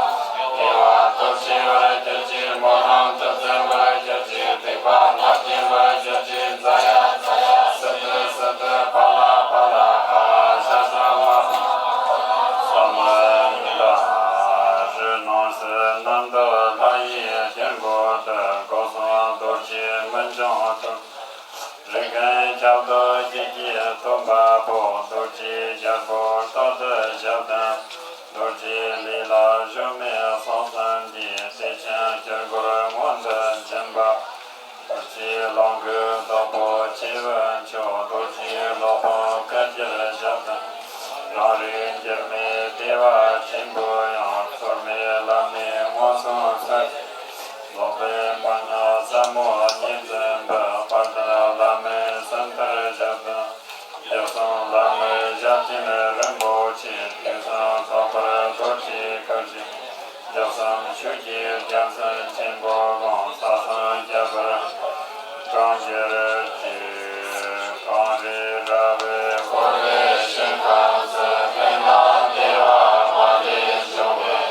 དགེ་བ་སྟོབས་ཆེ་བར་གྱུར་ཅིག་སྨོན་ལམ་ཐུགས་བརྩོན་པར་གྱུར་ཅིག་སྡིག་པ་ལྔ་བསྐྱེད་པར་གྱུར་ཅིག་ཛ་ཡ་ཛ་ཡ་སིདྡྷི་སིདྡྷི་ཕ་ལ་ཕ་ལ་ཨ་ཤ་ཤ་མ་ས་མ་ད་ཧྲི་ནང་སི་ནན་ཏ་ལྷ་ཡི་དཀྱིལ་འཁོར་དུ། སྐུ་གསུང་རྡོ་རྗེ་མི་འབྱུང་ཐུགས། རིགས་ལྔའི་ཁྱབ་བདག་ཡི་གེ་ཐོབ་པ་པོ། རྡོ་རྗེ་རྒྱལ་པོ་རྟག་ཏུ་ཞབས་བརྟན། རྡོ་རྗེ་ལས་ལ་གཞོམ་མེད་གསང་གསུམ་གྱི། བདེ་ཆེན་དཀྱིལ་འཁོར་མངོན་དུ་འབྱིན་པ། རྡོ་རྗེ་ལོངས་སྐུའི་བདག་པོ་ཆེ་བའི་མཆོག་རྡོ་རྗེ་སློབ་དཔོན་བཀའ་བརྒྱད་ཞབས་བརྟན། རང་རིག་འགྱུར་མེད་བདེ་བ་ཆེན་པོའི་དབྱིངས། ཐོགས་མེད་བླ་མེད་མངོན་སུམ་གསལ། ལོག་པའི་མུན་ནག་ཟབ་མོ་གཉིས་འཛིན་པའི། དཔལ་ལྡན་བླ་མའི་སེམས་རྟ་ཞབས་བརྟན། རྒྱལ་གསུང་བླ་མའི་ཞབས་མཐིལ་རིན་པོ་ཆེ། དུས་གསུམ་ཐོགས་པར་རྡོ་རྗེ་གུར་ཆེན། རྒྱལ་གསུང་ཆོས་ཀྱི་རྒྱལ་མཚན་ཆེན་པོ་གང་། ས་གསུམ་ཁྱབ་པར་དྲངས་གྱུར་ཅིག་གངས་རི་ར་བས་བསྐོར་བའི་ཞིང་ཁམས་སུ། མི་ནག་བདེ་བ་མ་ལུས་འབྱུང་བའི།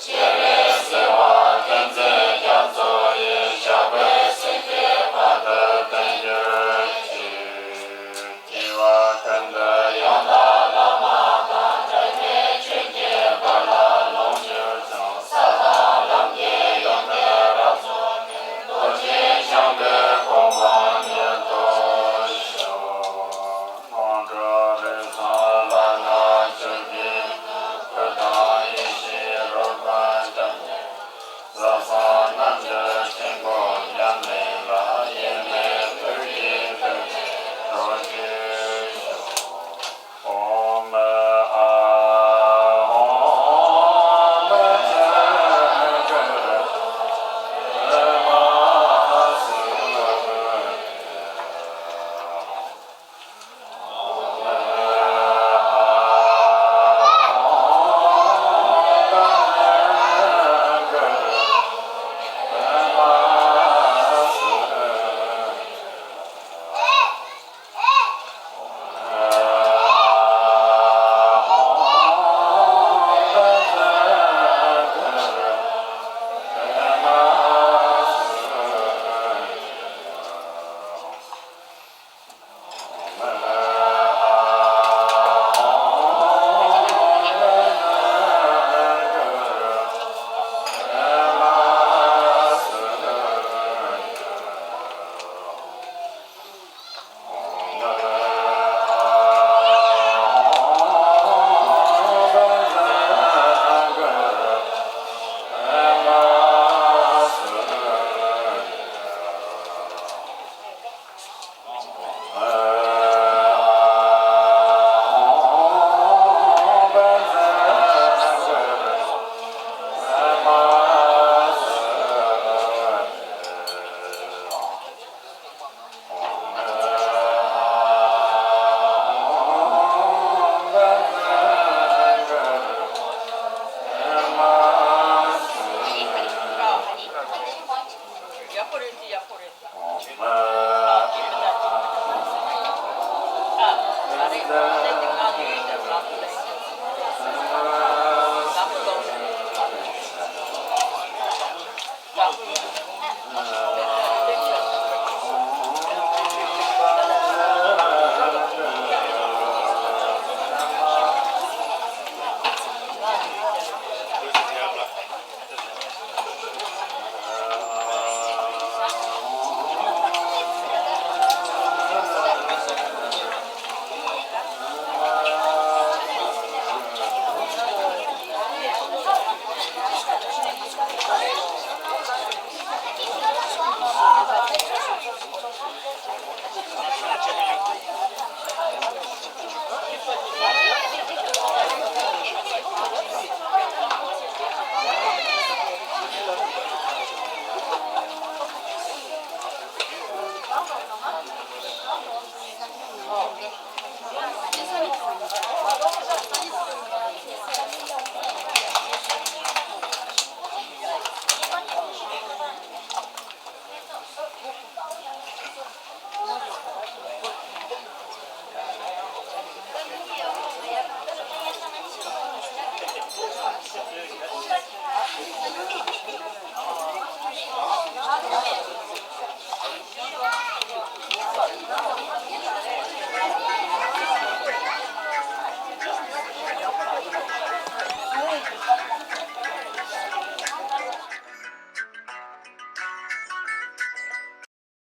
སྤྱན་རས་གཟིགས་དབང་ཏིང་འཛིན་རྒྱ་མཚོ་ཡི། ཞབས་པད་སྲིད་མཐའི་བར་དུ་བརྟན་གྱུར་ཅིག་སྐྱེ་བ་ཀུན་ཏུ་ཡང་དག་བླ་མ་དང་། འབྲལ་མེད་ཆོས་ཀྱི་བར་ལ་ལོངས་སྤྱོད་ཅིང་། ས་དང་ལམ་གྱི་ཡོན་ཏན་རབ་རྫོགས་ནས། རྡོ་རྗེ་འཆང་གི་གོ་འཕང་མྱུར་ཐོབ་ཤོག་སྔོན་འགྲོ་རིགས་གསུམ་ལྷ་སྔགས་ཆོས་ཀྱི། སྐུ་དང་ཡེ་ཤེས་རོལ་པ་དང་། ཟབ་